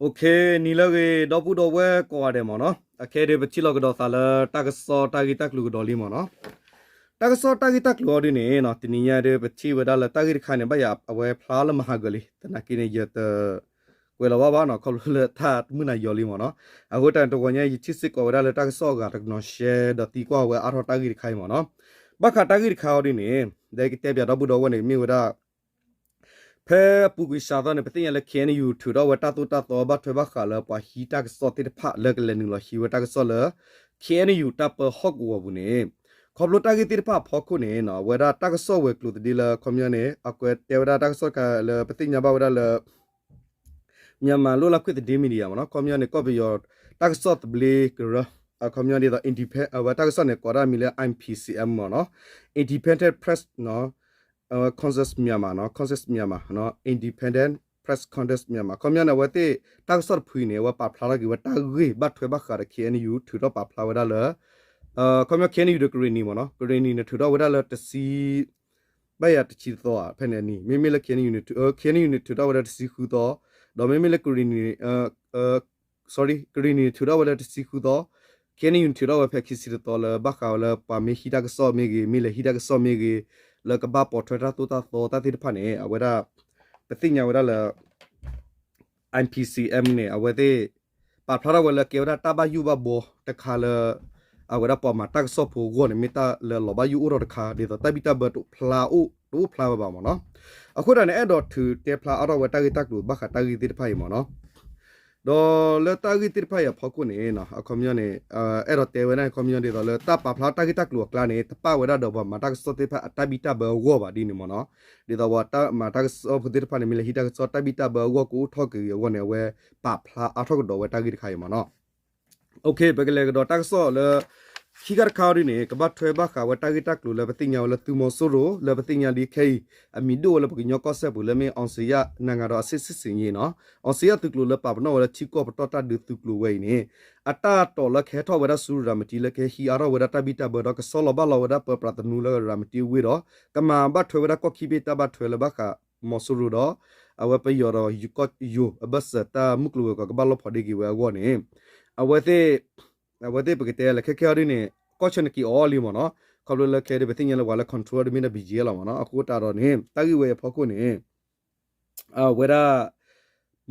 နံၤလၢအဂ့ၤ ဒီပုၢ်ဒီဝဲၢ်ကိးဂၤဒဲးမ့ၢ်နီၤ, အခဲအံၤဒုး ပထံၣ်လိာ်ကဒီးသးလၢတၢ်ကစီၣ်တၢ်ဂ့ၢ်တၢ်ကျိၤကဒီးလံမ့ၢ်နီၤ. တၢ်ကစီၣ်တၢ်ဂ့ၢ်တၢ်ကျိၤအီၤဒုးန့ၣ် တနံၤညါဒုး ပထံၣ်ဝဲဒၣ်လၢတၢ်ဂ့ၢ်တခါန့ၣ် ဘၣ်ယၤအဝဲဖျါလၢမဟါဂီၤလံ, သနာ်က့န့ၣ် ယတကွဲးလီၤဘၣ်ဘၣ်နီၤ, ခီဖျိလၢတၢ်မုၢ်နၤယီၤလံမ့ၢ်နီၤ. အဃိတၢ်န့ၣ် တဂီၤညါ ယထံၣ်စ့ၢ်ကီးဝဲဒၣ်လၢတၢ်ကစီၣ်အဂၤတနီၤ ရှဲ ဒီးသံကွၢ်ဝဲအါထီၣ်တၢ်ဂ့ၢ်တခါအံၤမ့ၢ်နီၤ. ဘၣ်ဃးတၢ်ဂ့ၢ်တခါအီၤဒုးန့ၣ် ဒီးကတဲပၠးဒီပုၢ်ဒီဝဲၢ်န့ၣ် မ့ၢ်ဝဲဒၣ် ဖဲအပူၤကွံာ်စးထီၣ်န့ၣ် ပသ့ၣ်ညါလၢ KNU ထုးထီၣ်ဝဲတၢ်သိၣ်တၢ်သီဘၣ်ထွဲဘၣ်ဃးလၢပှၤဟံးတၢ်ကစီၣ်သ့ၣ်တဖၣ်လၢကလဲၤနုာ်လီၤဟံးဝဲတၢ်ကစီၣ်လၢ KNU တၢ်ပၢဟီၣ်ကဝီၤပူၤန့ၣ်, ခီဖျိတၢ်ဂ့ၢ်သ့ၣ်တဖၣ်အဖီခိၣ်န့ၣ် အဝဲဒၣ်တၢ်ကစီၣ်ဝဲၤကျိၤသဒ့လၢ ခီပညီန့ၣ် အကွဲးတဲဝဲဒၣ်တၢ်ကစီၣ်တခါလၢပသ့ၣ်ညါဘၣ်ဝဲဒၣ်လၢ Myanmar လီၢ်လၤခွဲးသဒ့ media မ့ၢ်နီၤ, ခီပညီန့ၣ် ကီၢ်ပယီၤတၢ်ကစီၣ်သဘျ့ကရၢ, အခီပညီဒ်သိး independent အဝဲတၢ်ကစီၣ်န့ၣ် ကိးတၢ်မံၤလၢ IPCM မ့ၢ်နီၤ, Independent Press နီၤ, Council Myanmar နီၤ, Council Myanmar နီၤ, Independent Press Council Myanmar ခီပညီန့ၣ် အဝဲသ့ၣ်တၢ်ကစီၣ်တဖုအံၤန့ၣ် အဝဲပာ်ဖျါထီၣ်က့ၤဝဲတၢ်ဂ့ၢ်ဘၣ်ထွဲဘၣ်ဃးဒီး KNU ထုးထီၣ်ပာ်ဖျါဝဲဒၣ်လၢ ခီပညီ KNU ဒီးကရ့ၣ်နံၤမ့ၢ်နီၤ, ကရ့ၣ်နံၤန့ၣ် ထုးထီၣ်ဝဲဒၣ်လၢတဆံ ဘၣ်ယၤတဆံတသီဧါ ဖဲန့ၣ်အနံၤ, မ့မ့ၢ်လၢ KNU န့ၣ် KNU န့ၣ် ထုးထီၣ်ဝဲဒၣ်တဆံဃုသီ, ဒီးမ့မ့ၢ်လၢကရ့ၣ်နံၤ sorry ကရ့ၣ်နံၤန့ၣ် ထုးထီၣ်ဝဲလၢတဆံဃုသီ, KNU န့ၣ် ထုးထီၣ်ဝဲဖဲခံဆံတသီလၢဘၣ်ဃးဝဲလၢပှၤမ့ၢ်ဟံးတၢ်ကစီၣ်မ့ၢ်ဂ့ၤ, မ့ၢ်လဲၤဟံးတၢ်ကစီၣ်မ့ၢ်ဂ့ၤ, လၢကဘၣ်ပိာ်ထွဲတၢ်သိၣ်တၢ်သီတၢ်သ့ၣ်တဖၣ်န့ၣ် အဝဲဒၣ် ပသ့ၣ်ညါဝဲဒၣ်လၢ IPCM န့ၣ် အဝဲသ့ၣ် ပာ်ဖျါထီၣ်ဝဲလၢကဲဝဲဒၣ်တၢ်ဘၣ်ယိၣ်ဘၣ်ဘှီတခါလၢ အဝဲဒၣ်ပှၤမၤတၢ်ကစီၣ်ဖိအဂီၢ်န့ၣ် မ့ၢ်တၢ်လၢလီၤဘၣ်ယိၣ်အိၣ်ထီၣ်တခါ ဒ်သိးတၢ်ဘံၣ်တၢ်ဘၢတဖျါအိၣ် တအိၣ်ဖျါဝဲဘၣ်မ့ၢ်နီၤ. အဃိတၢ်န့ၣ် အဲၣ်ဒိးထုးတဲဖျါအါထီၣ်ဝဲတၢ်ဂ့ၢ်တၢ်ကျိၤဘၣ်ဃးတၢ်ဂ့ၢ်သ့ၣ်တဖၣ်အံၤမ့ၢ်နီၤ. ဒီးလၢတၢ်ဂ့ၢ်သ့ၣ်တဖၣ်အံၤအဖီခိၣ်န့ၣ် အခီပညီန့ၣ် အဲၣ်ဒိးတဲဝဲဒၣ်ခီပညီဒ်သိးလၢတၢ်ပာ်ဖျါတၢ်ဂ့ၢ်တၢ်ကျိၤအကျါန့ၣ် တပာ်ဝဲဒၣ်ဒီးပှၤမၤတၢ်ကစီၣ်သ့ၣ်တဖၣ်အတၢ်ဘံၣ်တၢ်ဘၢအဂီၢ်ဘၣ်ဒ်န့ၣ်မ့ၢ်နီၤ. ဒ်သိးပှၤတၢ်မၤတၢ်ကစီၣ်ဖိသ့ၣ်တဖၣ်န့ၣ် မ့ၢ်လဲၤဟံးတၢ်ကစီၣ်တၢ်ဘံၣ်တၢ်ဘၢအဂီၢ်ကအိၣ်ထီၣ်က့ၤအဂီၢ်န့ၣ် အဝဲပာ်ဖျါအါထီၣ်ကဒီးဝဲတၢ်ဂ့ၢ်တခါအံၤမ့ၢ်နီၤ. ပကလဲၤကဒီးတၢ်ကစီၣ်လၢ ခံခါတခါအီၤဒ်န့ၣ် ကဘၣ်ထွဲဘၣ်ဃးဝဲတၢ်ဂ့ၢ်တၢ်ကျိၤလၢပသ့ၣ်ညါဝဲလၢသုးမီၤစိရိၤ လၢပသ့ၣ်ညါဒ်ခဲအံၤ အမံၤဒိၣ်ဝဲလၢပကညီကီၢ်စဲၣ်ပူၤလၢမ့ၢ် အောင်ဇေယျ နိုင်ငံတော်အဆင့်စစ်ဆင်ရေးနီၤ, အောင်ဇေယျ သုးကျိၤလၢပာ်ပနီၣ်ဝဲလၢထံကီၢ်ပတီၢ်တၢ်ဒုးသုးကျိၤဝဲအံၤန့ၣ် အတၢ်တိာ်လၢကဟဲထီၣ်ဝဲဒၣ်ဆူရၤမတံ လၢကဟဲဟံးအါထီၣ်ဝဲဒၣ်တၢ်ဘံၣ်တၢ်ဘၢဒီး ကဆီလီၤဘၣ်လီၤဝဲဒၣ်ပၢပြးသနူလၢရၤမတံဝ့ၢ်ဒီး ကမၤဘၣ်ထွဲဝဲဒၣ်ကီၢ်ခံဘ့ၣ်တၢ်ဘၣ်ထွဲလၢဘၣ်ဃးမီၤစိရိၤဒီး အဝဲပယီၤဒီးယိၤကီၢ်ယိၤအဘၢၣ်စၢၤတၢ်မုၢ်ကျိၤဝဲၤကွာ်ကဘၣ်လီၢ်ဖီဒ့က့ၤဝဲအဂီၢ်န့ၣ် အဝဲသ့ၣ် အဝဲသ့ၣ်ပကတဲလၢခဲခဲအီၤဒ်န့ၣ် ကီၢ်ဆၢန့ၣ်က့ၤအီၤလံမ့ၢ်နီၤ. ခီဖျိလၢခဲဒ်ပသ့ၣ်ညါလၢပှၤလၢ control ဒ်မ့ၢ်ဒၣ် ဘံၣ်ကၠ့လီၤမ့ၢ်နီၤ. အဃိတၢ်ဒီးန့ၣ် တၢ်ဂ့ၢ်ဝဲအံၤအဖီခိၣ်န့ၣ် အဝဲဒၣ်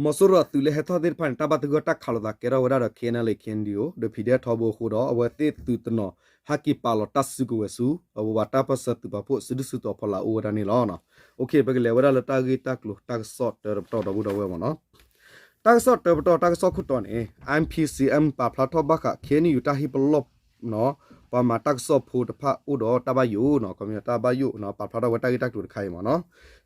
မီၤစိရိၤအသုးလၢဟဲထီၣ်သ့ၣ်တဖၣ်န့ၣ် တၢ်ဘၣ်သဂၢၢ်တၢ်ခးလိာ်သးကဲထီၣ်ဝဲဒၣ်ဒီး KNLA KNDO ဒီး PDF ထီဘိအဃိဒီး အဝဲသ့ၣ်သုးတနီၤ ဟဲက့ၤပာ်လီၤတၢ်စုကဝဲၤဆူ အဝဲပှၤတၢ်ပၢၢ်ဆၢသုးပာ်ဖှိၣ်စုဒုၣ်စုတီၤဖီလာ်အိၣ်ဝဲဒၣ်န့ၣ်လီၤ. ပကလဲၤဝဲဒၣ်လၢတၢ်ဂ့ၢ်တၢ်ကျိၤတၢ်ကစီၣ်တၢတပတီၢ်ဒီပုၢ်ဒီဝဲၢ်မ့ၢ်နီၤ. တၢ်ကစီၣ်တၢပတီၢ် တၢ်ကစီၣ်ခိၣ်တီန့ၣ် IPCM ပာ်ဖျါထီၣ်ဘၣ်ဃး KNU တၢ်ဟ့ၣ်ပလီၢ် ပှၤမၤတၢ်ကစီၣ်ဖိတဖၣ်အိၣ်ဒီးတၢ်ဘၣ်ယိၣ်နီၤ, ခီပညီတၢ်ဘၣ်ယိၣ်နီၤ ပာ်ဖျါထီၣ်ဝဲတၢ်ဂ့ၢ်တၢ်ကျိၤတခါအံၤမ့ၢ်နီၤ.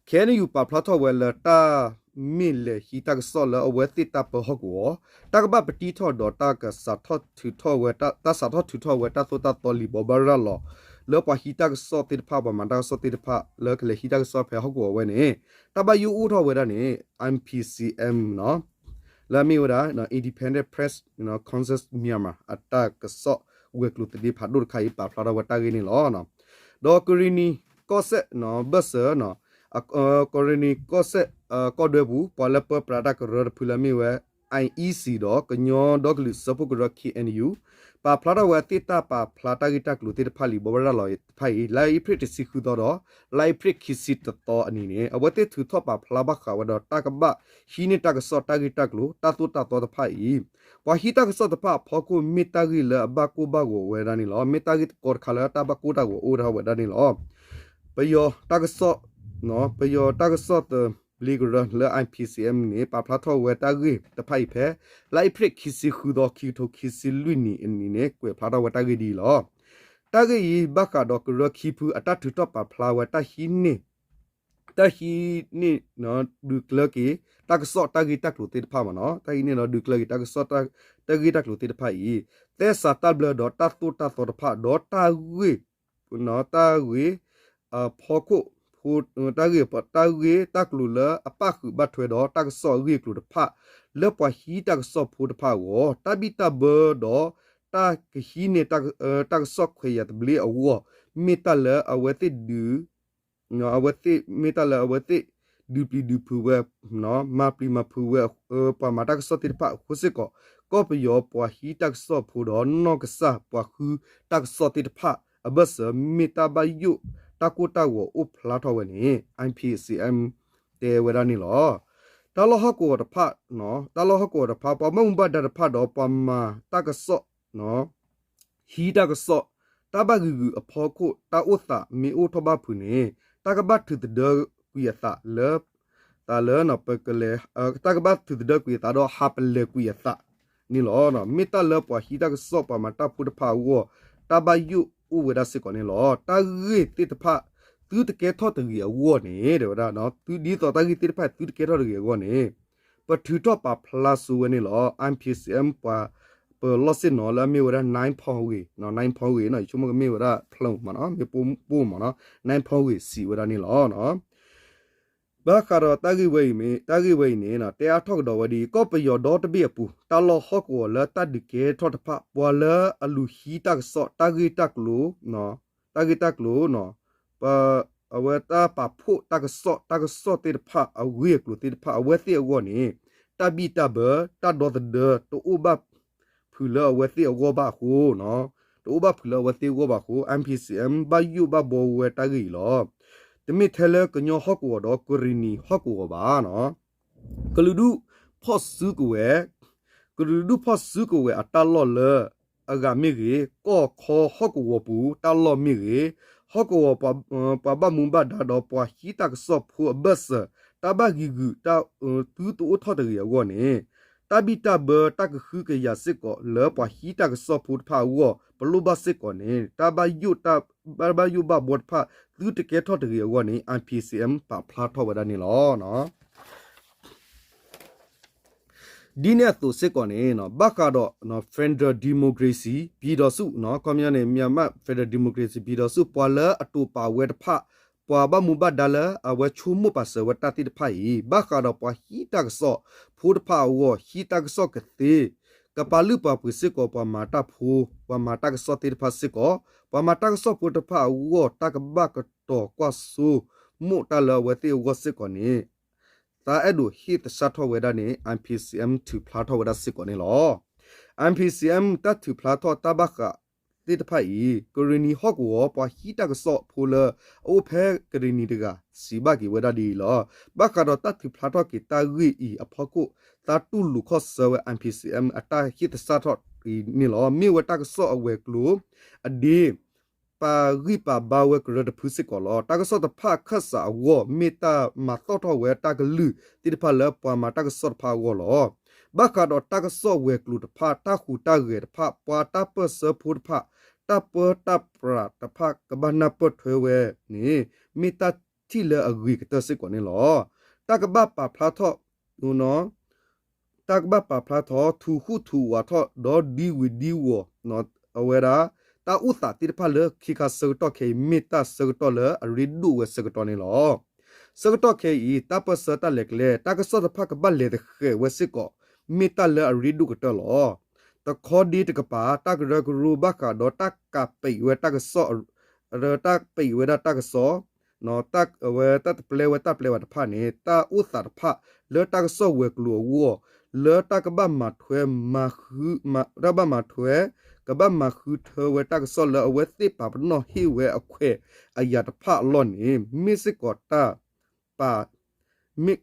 KNU ပာ်ဖျါထီၣ်ဝဲလၢတၢ်မ့ၢ်လဲၤဟံးတၢ်ကစီၣ်လၢအဝဲသ့ၣ်တၢ်ပၢဟီၣ်ကဝီၤ တၢ်ကဘၣ်ပတံထီၣ်ဒီးတၢ်ကစးထီၣ်ထုးထီၣ်ဝဲ တၢ်စးထီၣ်ထုးထီၣ်ဝဲတၢ်သိၣ်တၢ်သီလံာ်ဘိးဘၣ်ရၤလီၤ လၢပှၤဟံးတၢ်ကစီၣ်သ့ၣ်တဖၣ် ပှၤမၤတၢ်ကစီၣ်သ့ၣ်တဖၣ် လၢကလဲၤဟံးတၢ်ကစီၣ်ဖဲဟီၣ်ကဝီၤဝဲန့ၣ် တၢ်ဘၣ်ယိၣ်အိၣ်ထီၣ်ဝဲဒၣ်န့ၣ် IPCM နီၤ လၢအမ့ၢ်ဝဲဒၣ် Independent Press Council Myanmar အတၢ်ကစီၣ်ဝဲၤကျိၤသဒ့ဖးဒိၣ်တခါအံၤ ပာ်ဖျါထီၣ်ဝဲတၢ်ဂ့ၢ်န့ၣ်လီၤ. ဒီးကရ့ၣ်နံၤကီၢ်စဲၣ် ဘၢၣ်စၢၤ ကရ့ၣ်နံၤကီၢ်စဲၣ် ကီၢ်ဒွဲပူၤ ပှၤလၢပၢပြးတၢ်ကရၢတဖုလၢအမ့ၢ်ဝဲ IEC ဒီးကညီဒီကလုာ်စၢဖှိၣ်ကရၢ KNU ပာ်ဖျါထီၣ်ဝဲအသ့ၣ်တၢ်ပာ်ဖျါတၢ်ဂ့ၢ်တၢ်ကျိၤသ့ၣ်တဖၣ်လံာ်ဘိးဘၣ်ရၤလီၤတဖၣ်အံၤ လါအ့ဖြ့ၣ်တဆံဃုသီဒီး လါအ့ဖြ့ၣ်ခံဆံတသီအနံၤန့ၣ် အဝဲသ့ၣ်ထုးထီၣ်ပာ်ဖျါဘၣ်ဃးဝဲဒီးတၢ်ကဘၣ်ဟံးန့ၢ်တၢ်ကစီၣ်တၢ်ဂ့ၢ်တၢ်ကျိၤ တၢ်သိၣ်တၢ်သီတဖၣ်အံၤ ပှၤဟံးတၢ်ကစီၣ်တဖၣ်အဖီခိၣ် မ့ၢ်တၢ်ဂ့ၢ်လၢအဘၣ်ကိၢ်ဘၣ်ဂီၤဝဲဒၣ်န့ၣ်လီၤ. မ့ၢ်တၢ်ဂ့ၢ်တကီတခါလၢတၢ်ဘၣ်ကိၢ်တၢ်ဂီၤအိၣ်ထီၣ်ဝဲဒၣ်န့ၣ်လီၤ. ပယီၤတၢ်ကစီၣ် ပယီၤတၢ်ကစီၣ်သဘျ့ကရၢလၢ IPCM န့ၣ် ပာ်ဖျါထီၣ်ဝဲတၢ်ဂ့ၢ်တဖၣ်အံၤဖဲ လါအ့ဖြ့ၣ်ခံဆံဃုသီ ခံကထိခံဆံလွံၢ်နံၣ်အနံၤန့ၣ် ကွဲးဖျါထီၣ်ဝဲတၢ်ဂ့ၢ်ဒ်အံၤလီၤ. တၢ်ဂ့ၢ်အံၤဘၣ်ဃးဒီးကရၢခံဖုအတၢ်ထုးထီၣ်ပာ်ဖျါဝဲတၢ်ဟံးန့ၢ် တၢ်ဟံးန့ၢ် ဒုးကျၢက့ၤ တၢ်ကစီၣ်တၢ်ဂ့ၢ်တၢ်ကျိၤသ့ၣ်တဖၣ်မ့ၢ်နီၤ, တၢ်ဟံးန့ၢ်ဒီးဒုးကျၢက့ၤတၢ်ကစီၣ်တၢ်ဂ့ၢ်တၢ်ကျိၤသ့ၣ်တဖၣ်အံၤ သဲစးတၢ်ဘျၢဒီးတၢ်သိၣ်တၢ်သီတဖၣ် ဒီးတၢ်ဂ့ၢ် တၢ်ဂ့ၢ် အဖီခိၣ် တၢ်ဂ့ၢ် တၢ်ဂ့ၢ်တၢ်ကျိၤလၢအပၣ်ဃုာ်ဘၣ်ထွဲဒီးတၢ်ကစီၣ်အဂ့ၢ်အကျိၤတဖၣ် လၢပှၤဟံးတၢ်ကစီၣ်ဖိတဖၣ်အဂီၢ် တၢ်ဘံၣ်တၢ်ဘၢဒီး တၢ်ကဟံးန့ၢ် တၢ်ကစီၣ်ခွဲးယာ်သဘျ့အဂီၢ် မ့ၢ်တၢ်လၢအဝဲသ့ၣ်ဒုး အဝဲသ့ၣ်မ့ၢ်တၢ်လၢအဝဲသ့ၣ် ဒုးပျံၤဒုးဖုးဝဲ မၤပျံၤမၤဖုးဝဲ ပှၤမၤတၢ်ကစီၣ်သ့ၣ်တဖၣ်အဃိစ့ၢ်ကီး ကီၢ်ပယီၤပှၤဟံးတၢ်ကစီၣ်ဖိဒီးနီၢ်ကစၢ်ပှၤဃုတၢ်ကစီၣ်သ့ၣ်တဖၣ် အဘၢၣ်စၢၤမ့ၢ်တၢ်ဘၣ်ယိၣ်တၢ်ကိၢ်တၢ်ဂီၤအိၣ်ဖျါထီၣ်ဝဲန့ၣ် I P C M တဲဝဲဒၣ်န့ၣ်လီၤ. တၢ်လီၢ်ဟီၣ်ကဝီၤတဖၣ် တၢ်လီၢ်ဟီၣ်ကဝီၤတဖၣ် ပှၤဘၣ်မူဘၣ်ဒါတဖၣ်ဒီးပှၤမၤတၢ်ကစီၣ် ဟံးတၢ်ကစီၣ် တၢ်ဘၣ်ဂံာ်ဂုာ်အဖီခိၣ် တၢ်အိၣ်သးမ့ၢ်အိၣ်ထီၣ်ဘၣ်ဖုးန့ၣ် တၢ်ကဘၣ်ထုးသဒၢကွံာ်အသးလၢ သးလၢပကလဲၤ တၢ်ကဘၣ်ထုးသဒၢကွံာ်အသးဒီးဟးပလဲၤကွံာ်အသးန့ၣ်လီၤ. မ့ၢ်တၢ်လၢပှၤဟံးတၢ်ကစီၣ်ပှၤမၤတၢ်ဖိတဖၣ်အဂီၢ် တၢ်ဘၣ်ယိၣ်အိၣ်ဝဲဒၣ်စ့ၢ်ကီးန့ၣ်လီၤ. တၢ်ဂ့ၢ်သ့ၣ်တဖၣ် သုတကဲထီၣ်တဂ့ၤအဂီၢ်န့ၣ် တဲဝဲဒၣ် ဒ်သိးတၢ်ဂ့ၢ်သ့ၣ်တဖၣ်သုတကဲထီၣ်တဂ့ၤအဂီၢ်န့ၣ် ပထုးထီၣ်ပာ်ဖျါစိဝဲန့ၣ်လီၤ. I P C M ပှၤ ပလီၢ်ဆ့ၣ်နီၤလၢအမ့ၢ်ဝဲဒၣ် nine point ဂ့ၤ nine point ဂ့ၤနီၤ ယဆိကမိၣ်ကမ့ၢ်ဝဲဒၣ်ဖျၢၣ်မးနီၤ မ့ၢ်ပိၢ်မးနီၤ nine point ဂ့ၤစံးဝဲဒၣ်န့ၣ်လီၤ. ဘၣ်ဃးဒီးတၢ်ဂ့ၢ်ဝဲအံၤမ့ၢ် တၢ်ဂ့ၢ်ဝဲအံၤန့ၣ် တဲအါထီၣ်ကဒီးဝဲဒ်အံၤ ကီၢ်ပယီၤဒီတဘ့ၣ်အပူၤ တၢ်လီၢ်ဟီၣ်ကဝီၤလၢတၢ်ဒုးကဲထီၣ်တဖၣ် ပှၤလၢအလူၤဟံးတၢ်ကစီၣ် တၢ်ဂ့ၢ်တၢ်ကျိၤ တၢ်ဂ့ၢ်တၢ်ကျိၤ ပ အဝဲတၢ်ပာ်ဖှိၣ်တၢ်ကစီၣ် တၢ်ကစီၣ်သ့ၣ်တဖၣ် အဂ့ၢ်အကျိၤသ့ၣ်တဖၣ် အဝဲသ့ၣ်အဂီၢ်န့ၣ် တၢ်ဘံၣ်တၢ်ဘၢ တၢ်ဒီသဒၢ တအိၣ်ဘၣ်ဖုးလၢအဝဲသ့ၣ်အဂီၢ်ဘၣ်အဃိ တအိၣ်ဘၣ်ဖုးလၢအဝဲသ့ၣ်အဂီၢ်ဘၣ်အဃိ I P C M ဘၣ်ယိၣ်ဘၣ်ဘှီဝဲတၢ်ဂ့ၢ်အံၤလီၤ. တမ့ၢ်ထဲလၢကညီဟီၣ်ကဝီၤဒီးကရံၣ်နံၤဟီၣ်ကဝီၤဘၣ် ကလုာ်ဒူၣ်ဖီၣ်စုကဝဲၤ ကလုာ်ဒူၣ်ဖီၣ်စုကဝဲၤအတၢ်လီၢ်လၢအဂၤမ့ၢ်ဂ့ၤ, ကီၢ်ခီဟီၣ်ကဝီၤပူၤတၢ်လီၢ်မ့ၢ်ဂ့ၤ, ဟီၣ်ကဝီၤပှၤဘၣ်မူဘၣ်ဒါဒီးပှၤဟံးတၢ်ကစီၣ်ဖိအဘၢၣ်စၢၤ တၢ်ဘၣ်ဂံာ်ဂုာ် သုတအိၣ်ထီၣ်တဂ့ၤအဂီၢ်န့ၣ်, တၢ်ဘံၣ်တၢ်ဘၢတၢ်ကဟုကယာ်စ့ၢ်ကီးလၢပှၤဟံးတၢ်ကစီၣ်ဖိတဖၣ်အဂီၢ် ပလိၣ်ဘၣ်စ့ၢ်ကီးန့ၣ် တၢ်ဘၣ်ယိၣ်တၢ်ဘၣ်ယိၣ်ဘၣ်ဘှီတဖၣ် သုတကဲထီၣ်တဂ့ၤအဂီၢ်န့ၣ် I P C M ပာ်ဖျါထီၣ်ဝဲဒၣ်န့ၣ်လီၤ. ဒ်န့ၣ်အသိးစ့ၢ်ကီးန့ၣ် ဘၣ်ဃးဒီး federal democracy ပြည်ထောင်စု ခီပညီန့ၣ် မြန်မာ့ federal democracy ပြည်ထောင်စု ပှၤလၢအတိာ်ပာ်ဝဲတဖၣ် ပှၤဘၣ်မူဘၣ်ဒါလၢအဝဲဆိကမိၣ်ပာ်စၢၤဝဲတၢ်သ့ၣ်တဖၣ်အံၤ ဘၣ်ဃးဒီးပှၤဟံးတၢ်ကစီၣ်ဖိတဖၣ်အဂီၢ် ဟံးတၢ်ကစီၣ်ကသ့ ကပာ်လုၢ်ပာ်ပှ့ၤစ့ၢ်ကီးပှၤမၤတၢ်ဖိ, ပှၤမၤတၢ်ကစီၣ်သ့ၣ်တဖၣ်စ့ၢ်ကီး, ပှၤမၤတၢ်ကစီၣ်ဖိတဖၣ်အဂီၢ် တၢ်ကဘၣ်ကတီၤကွၢ်စိမိၣ်တၢ်လၢအဝဲသ့ၣ်အဂီၢ်စ့ၢ်ကီးန့ၣ် သးအဲၣ်ဒိးဟ့ၣ်သဆၣ်ထီၣ်ဝဲဒၣ်န့ၣ် I P C M ထုးဖျါထီၣ်ဝဲဒၣ်စ့ၢ်ကီးန့ၣ်လီၤ. I P C M တၢ်ထုးဖျါထီၣ်တၢ်ဘၣ်ဃးသ့ၣ်တဖၣ်အံၤ ကရံၣ်နံၤဟီၣ်ကဝီၤ ပှၤဟံးတၢ်ကစီၣ်ဖိလၢအအိၣ်ဖဲကရံၣ်နံၤတဂၤ စံးဘၣ်က့ၤဝဲဒၣ်ဒ်အံၤလီၤ. ဘၣ်ဃးဒီးတၢ်ထုးဖျါထီၣ်က့ၤတၢ်ဂ့ၢ်အံၤအဖီခိၣ် သးတူၢ်လိာ်ခီၣ်ဆၢဝဲ I P C M အတၢ်ဟ့ၣ်သဆၣ်ထီၣ်အံၤန့ၣ်လီၤ. မ့ၢ်ဝဲတၢ်ကစီၣ်အဝဲၤကျိၤအဒ့ ပာ်ဂံၢ်ပာ်ဘါဝဲကရၢတဖုစ့ၢ်ကီးလီၤ. တၢ်ကစီၣ်တဖၣ်အခၢၣ်စးအဂီၢ် မ့ၢ်တၢ်မၤသီၣ်ထီၣ်ဝဲတၢ်ကလုၢ်သ့ၣ်တဖၣ်လၢပှၤမၤတၢ်ကစီၣ်တဖၣ်အဂီၢ်လီၤ. ဘၣ်ဃးဒီးတၢ်ကစီၣ်ဝဲၤကျိၤတဖၣ် တၢ်ဟူးတၢ်ဂဲၤတဖၣ် ပှၤတၢ်ပၢၢ်ဆၢဖိတဖၣ် တၢ်ပၢတၢ်ပြးတဖၣ်ကဘၣ်နၢ်ပၢၢ်ထွဲဝဲန့ၣ် မ့ၢ်တၢ်ထံၣ်လၢအဂ့ၤကတၢၢ်စ့ၢ်ကီးန့ၣ်လီၤ. တၢ်ကဘၣ်ပာ်ဖျါထီၣ် တၢ်ကဘၣ်ပာ်ဖျါထီၣ် ထူးဃူထူးဝးထီၣ် ဒီးဒံဝံၤဒံဝီၤ အဝဲဒၣ် တၢ်အိၣ်သးသ့ၣ်တဖၣ်လၢခံခါဆၢကတီၢ်ခဲအံၤ မ့ၢ်တၢ်ဆၢကတီၢ်လၢအရ့ဒိၣ်ဝဲဆၢကတီၢ်န့ၣ်လီၤ. ဆၢကတီၢ်ခဲအံၤ တၢ်ပၢၢ်ဆၢတၢ်လဲၤကျဲ တၢ်ကစီၣ်တဖၣ်ကဘၣ်လဲၤတဃဲၤဝဲစ့ၢ်ကီး မ့ၢ်တၢ်လၢအရ့ဒိၣ်ကတၢၢ်လီၤ. တခီဒ့တကပၤ တၢ်ကရၢကရိဘၣ်ဃးဒီးတၢ်ကးပံာ်ဝဲတၢ်ကစီၣ် တၢ်ကးပံာ်ဝဲဒၣ်တၢ်ကစီၣ် အဝဲတၢ်တပျဲဝဲတၢ်ပျဲဘၣ်တဖၣ်န့ၣ် တၢ်အိၣ်သးတဖၣ်လၢတၢ်ကစီၣ်ဝဲၤကျိၤအဂီၢ် လၢတၢ်ကဘၣ်မၤထွဲ တၢ်ကဘၣ်မၤထွဲ ကဘၣ်မၤဃုထၢဝဲတၢ်ကစီၣ်လၢအဝဲသ့ၣ်ပာ်ပနီၣ်ဟ့ၣ်ဝဲအခွဲးအယာ်တဖၣ်အလီၢ်န့ၣ် မ့ၢ်စ့ၢ်ကီးတၢ်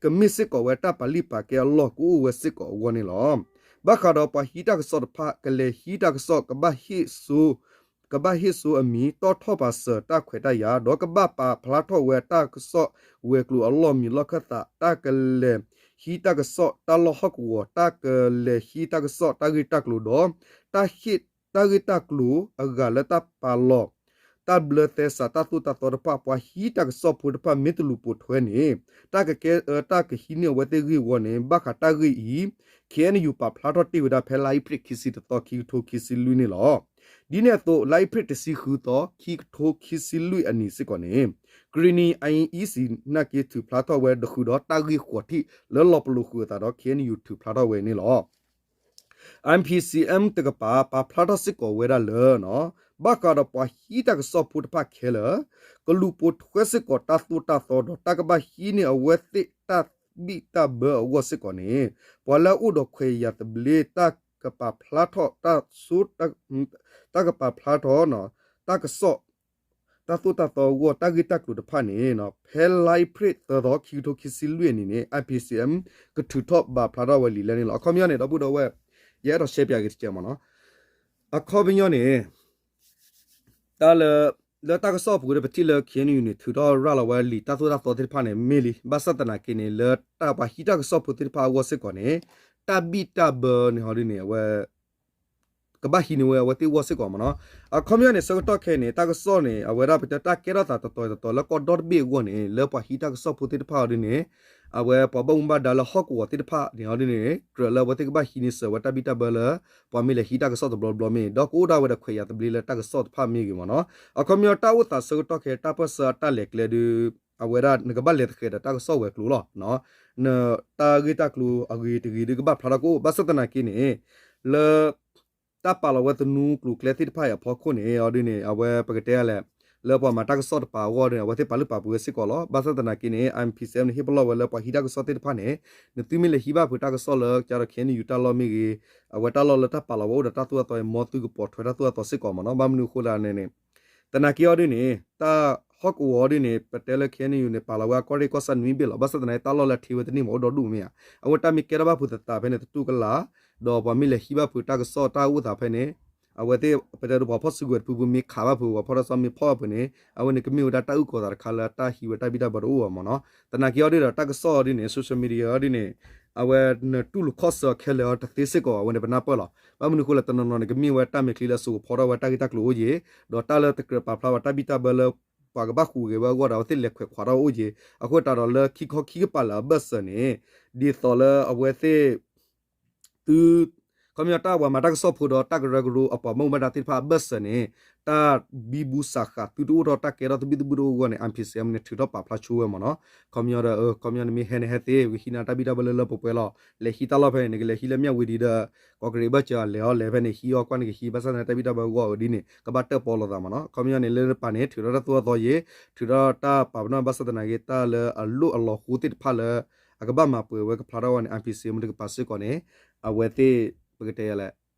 ကမ့ၢ်စ့ၢ်ကီးဝဲတၢ်ပာ်လုၢ်ပာ်ကဲအလီၢ်ကအိၣ်ဝဲစ့ၢ်ကီးအဂီၢ်န့ၣ်လီၤ. ဘၣ်ဃးဒီးပှၤဟံးတၢ်ကစီၣ်တဖၣ် ကလဲၤဟံးတၢ်ကစီၣ် ကဘၣ်ဟ့ၣ်စိ ကဘၣ်ဟ့ၣ်စိအမံၤ တီၣ်ထီၣ်ပာ်စၢၤတၢ်ခွဲးတၢ်ယာ် ဒီးကဘၣ်ပာ်ဖျါထီၣ်ဝဲတၢ်ကစီၣ်ဝဲၤကျိၤအလီၢ်မံၤလီၢ်ခၢၣ်သး တၢ်ကလဲၤဟံးတၢ်ကစီၣ်တၢ်လီၢ်ဟီၣ်ကဝီၤ တၢ်ကလဲၤဟံးတၢ်ကစီၣ်တၢ်ဂ့ၢ်တၢ်ကျိၤဒီး တၢ်ဟ့ၣ်တၢ်ဂ့ၢ်တၢ်ကျိၤအဂၤလၢတၢ်ပာ်လီၤ တၢ်ဘျၢသဲစးတၢ်သိၣ်တၢ်သီတဖၣ် ပှၤဟံးတၢ်ကစီၣ်ဖိတဖၣ်မ့ၢ်တလူၤပိာ်ထွဲန့ၣ် တၢ်ကကဲ တၢ်ကဟံးန့ၢ်အဝဲသ့ၣ်ဂ့ၢ်ဝီန့ၣ် ဘၣ်ဃးတၢ်ဂ့ၢ်အံၤ K N U ပာ်ဖျါထီၣ်တ့ၢ်ဝဲဒၣ်ဖဲလါအ့ဖြ့ၣ်ခံဆံတသီ ခံကထိခံဆံလွံၢ်န့ၣ်လီၤ. ဒ်န့ၣ်အသိး လါအ့ဖြ့ၣ်တဆံဃုသီ ခံကထိခံဆံလွံၢ်အနံၤစ့ၢ်ကီးန့ၣ် ကရံၣ်နံၤ I E C နာ်က့ထုးဖျါထီၣ်ဝဲဒီးဃုာ်ဒီးတၢ်ဂ့ၢ်ဃိးထံၣ်လၢလီၤပလိာ်ဃုာ်အသးဒီး K N U ထုးဖျါထီၣ်ဝဲန့ၣ်လီၤ. I P C M တကပၤ ပာ်ဖျါထီၣ်စ့ၢ်ကီးဝဲဒၣ်လၢ ဘၣ်ဃးဒီးပှၤဟံးတၢ်ကစီၣ်ဖိတဖၣ်ခဲလၢာ် ကလူၤပိာ်ထွဲစ့ၢ်ကီးတၢ်သိၣ်တၢ်သီဒီးတၢ်ကဘၣ်ဟံးန့ၢ်အဝဲသ့ၣ် တၢ်ဘံၣ်တၢ်ဘၢအဂီၢ်စ့ၢ်ကီးန့ၣ် ပှၤလၢအအိၣ်ဒီးခွဲးယာ်သဘျ့ တၢ်ကပာ်ဖျါထီၣ်တၢ်စိ တၢ်ကပာ်ဖျါထီၣ် တၢ်ကစီၣ် တၢ်သိၣ်တၢ်သီအဂီၢ် တၢ်ဂ့ၢ်တၢ်ကျိၤတဖၣ်န့ၣ် ဖဲလါအ့ဖြ့ၣ်သၢသီ ခံကထိခံဆံလွံၢ်အနံၤန့ၣ် I P C M ကထုးထီၣ်ပာ်ဖျါထီၣ်ဝဲလံာ်လဲၢ်န့ၣ်လီၤ. အခီပညီန့ၣ် ဒီပုၢ်ဒီဝဲၢ် ယအဲၣ်ဒိးရှဲပၠးက့ၤတကဲးမ့ၢ်နီၤ. အခီပညီန့ၣ် တၢ်လၢ လၢတၢ်ကစီၣ်အပူၤဒီး ပထံၣ်လၢ K N U န့ၣ် ထုးထီၣ်ရၤလီၤဝဲလံာ်တၢ်သိၣ်တၢ်သီသ့ၣ်တဖၣ်န့ၣ် မ့ၢ်လံ. ဘၣ်ဆၣ်သနာ်က့န့ၣ် လၢတၢ်ပှၤဟံးတၢ်ကစီၣ်ဖိသ့ၣ်တဖၣ်အဂီၢ်စ့ၢ်ကီးန့ၣ် တၢ်ဘံၣ်တၢ်ဘၢန့ၣ်ဟီဒ်န့ၣ် အဝဲ ကဘၣ်ဟံးန့ၢ်ဝဲအဝဲသ့ၣ်အဂီၢ်စ့ၢ်ကီးမ့ၢ်နီၤ. အခီပညီန့ၣ် ဆၢကတီၢ်ခဲအံၤန့ၣ် တၢ်ကစီၣ်န့ၣ် အဝဲဒၣ်ပတဲတၢ်ကဲထီၣ်သးတတီၤတတီၤလၢကီၢ်ဒီတဘ့ၣ်အဂီၢ်န့ၣ် လၢပှၤဟံးတၢ်ကစီၣ်ဖိသ့ၣ်တဖၣ်အီၤဒ်န့ၣ် အဝဲပှၤဘၣ်မူဘၣ်ဒါလၢဟီၣ်ကဝီၤသ့ၣ်တဖၣ်န့ၣ်ဟီဒ်န့ၣ် ကြၢးလၢအဝဲသ့ၣ်ကဘၣ်ဟံးန့ၢ်စၢၤဝဲတၢ်ဘံၣ်တၢ်ဘၢလၢ ပှၤမ့ၢ်လဲၤဟံးတၢ်ကစီၣ်တဘျီဘျီမ့ၢ်ဂ့ၤ ဒီးကအိၣ်ဒၣ်ဝဲဒီးခွဲးယာ်သဘျ့လၢတၢ်ကစီၣ်တဖၣ်မ့ၢ်ဂ့ၤမ့ၢ်နီၤ. အခီပညီတၢ်အိၣ်သးဆၢကတီၢ်ခဲအံၤ တၢ်ပၢၢ်ဆၢအတၢ်လဲၤကျဲဒုး အဝဲဒၣ်နကဘၣ်လဲၤသဃဲၤဒီးတၢ်ကစီၣ်ဝဲၤကျိၤလီၤ. တၢ်ဂ့ၢ်တၢ်ကျိၤအဂ့ၤတဂ့ၤဒုးကဘၣ်ဖျါထီၣ်ကအိၣ် ဘၣ်ဆၣ်သနာ်က့န့ၣ် လၢ တၢ်ပာ်လီၤဝဲသနူကျိၤကျဲသ့ၣ်တဖၣ်အံၤအဖီခိၣ်န့ၣ် အီၤဒ်န့ၣ် အဝဲပကတဲလဲၣ် လၢပှၤမၤတၢ်ကစီၣ်တပၤအဂီၢ်န့ၣ် အဝဲသ့ၣ်ပာ်လုၢ်ပာ်ပှ့ၤဝဲစ့ၢ်ကီးလီၤ. ဘၣ်ဆၣ်သနာ်က့န့ၣ် I P C M န့ၣ် ဟ့ၣ်ပလီၢ်ဝဲလၢပှၤဟံးတၢ်ကစီၣ်သ့ၣ်တဖၣ်န့ၣ် နသုမ့ၢ်လဲၤဟံးဘၣ်ဖုးတၢ်ကစီၣ်လၢ ကဒီး K N U တၢ်လီၢ်မ့ၢ်ဂ့ၤ အဝဲတၢ်လီၢ်လၢတၢ်ပာ်လီၤဝဲအိၣ်ဒီးတၢ်သိၣ်တၢ်သီအံၤ မ်သုကပိာ်ထွဲတၢ်သိၣ်တၢ်သီစ့ၢ်ကီးမ့ၢ်နီၤ. ဘၣ်မနုၤအဃိလဲၣ်န့ၣ် သနာ်က့အီၤဒ်န့ၣ် တၢ်ဟီၣ်ကဝီၤအီၤဒ်န့ၣ် ပတဲလၢ K N U န့ၣ် ပာ်လီၤဝဲအကီၢ်ရ့ၣ်ကီၢ်ဆၣ်နွံဘ့ၣ်လီၤ. ဘၣ်ဆၣ်သနာ်က့ တၢ်လီၢ်လၢအထံဝဲတန့ၢ်မ့ၢ်အိၣ်ဒီဒူၣ်မ့ၢ်ဧါ. အဝဲတၢ်မ့ၢ်ကဲထီၣ်ဘၣ်ဖုးသးသးဖဲန့ၣ် သတူၢ်ကလာ် ဒီးပှၤမ့ၢ်လဲၤဟံးဘၣ်ဖုးတၢ်ကစီၣ်တၢ်အိၣ်သးဖဲန့ၣ် အဝဲသ့ၣ် ပတဲဒ်ပှၤဖီၣ်စုကဝဲၤတဖုဖုမ့ၢ်ခးဘၣ်ဖုး ပှၤဖီၣ်တၢ်ကစီၣ်မ့ၢ်ဖီၣ်ဘၣ်ဖုးန့ၣ် အဝဲန့ၣ်ကမ့ၢ်ဝဲဒၣ်တၢ်အုၣ်ကီၤသးတခါလၢတၢ်ဟံးဝဲတၢ်ဘံၣ်တၢ်ဘၢတအိၣ်ဘၣ်မ့ၢ်နီၤ. သနာ်က့အီၤဒ်ဒီးတၢ်ကစီၣ်အီၤဒ်န့ၣ် social media အီၤဒ်န့ၣ် အဝဲနတူၢ်လိာ်ခီၣ်ဆၢခဲလၢာ်အီၤတသ့စ့ၢ်ကီး အဝဲန့ၣ်ပနၢ်ပၢၢ်လီၤ. ဘၣ်မနုၤအဃိလဲၣ် တနီၤနီၤန့ၣ် ကမ့ၢ်ဝဲတၢ်မဲာ်ချံလၢအစိာ်ကဖီထီၣ်ဝဲတၢ်ဂ့ၢ်တၢ်ကျိၤအိၣ်က့ၤ ဒီးတၢ်လၢတကြၢးပာ်ဖျါဝဲတၢ်ဘံၣ်တၢ်ဘၢလၢ ပှၤကဘၣ်ဟူးဂဲၤဝဲအဂီၢ်ဒီး အဝဲသ့ၣ်လဲၤခွဲးခွးထီၣ်အိၣ်က့ၤ အဃိသတးဒီးလၢခံခီခံကပၤလၢအဘၢၣ်စၢၤန့ၣ် ဒ်သိးလၢအဝဲသ့ၣ် သု ခီပညီတၢ်ပှၤမၤတၢ်ကစီၣ်ဖိဒီးတၢ်ကရၢကရိအပှၤဘၣ်မူဘၣ်ဒါသ့ၣ်တဖၣ်အဘၢၣ်စၢၤန့ၣ် တၢ်ဘံဘူစးဃာ်သုတအိၣ်ထီၣ်တၢ်ကဲထီၣ်သဘံၣ်သဘုၣ်တအိၣ်အဂီၢ်န့ၣ် I P C M န့ၣ် ထုးထီၣ်ပာ်ဖျါဆိဝဲမ့ၢ်နီၤ. ခီပညီဒီး ခီပညီန့ၣ်မ့ၢ်ဟဲန့ၣ်ဟဲသ့ ပကဟံးန့ၢ်တၢ်ဘံၣ်တၢ်ဘၢလၢလၢပှဲၤပှဲၤလီၤ. လဲၤဟံးတၢ်လီၢ်ဖဲန့ၣ် နကလဲၤဟံးလၢမၠၣ်ဝတံၤဒီး ကီးကရံးဘၢၣ်စၢၤ လဲၤအီၤလဲၤဖဲန့ၣ် ဟံးအီၣ်ကွၢ်န့ၣ်ကဟံး ဘၣ်ဆၣ်သနာ်က့တၢ်ဘံၣ်တၢ်ဘၢအဂီၢ်အီၤဒ်န့ၣ် ကဘၣ်တၢၣ်ပီလိာ်သးမ့ၢ်နီၤ. ခီပညီန့ၣ် လၢပၢ်န့ၣ် ထုးထီၣ်တၢ်သိၣ်တၢ်သီယ့ၤ ထုးထီၣ်တၢ်ပာ်ပနီၣ် ဘၣ်ဆၣ်သနာ်က့ တၢ်လၢအလိၣ်အလီၤဃိသ့ၣ်တဖၣ်လၢ အကဘၣ်မၤပှဲၤဝဲကဖျါထီၣ်ဝဲန့ၣ် I P C M တကပၤစ့ၢ်ကီးန့ၣ် အဝဲသ့ၣ် ပကတဲလဲၣ်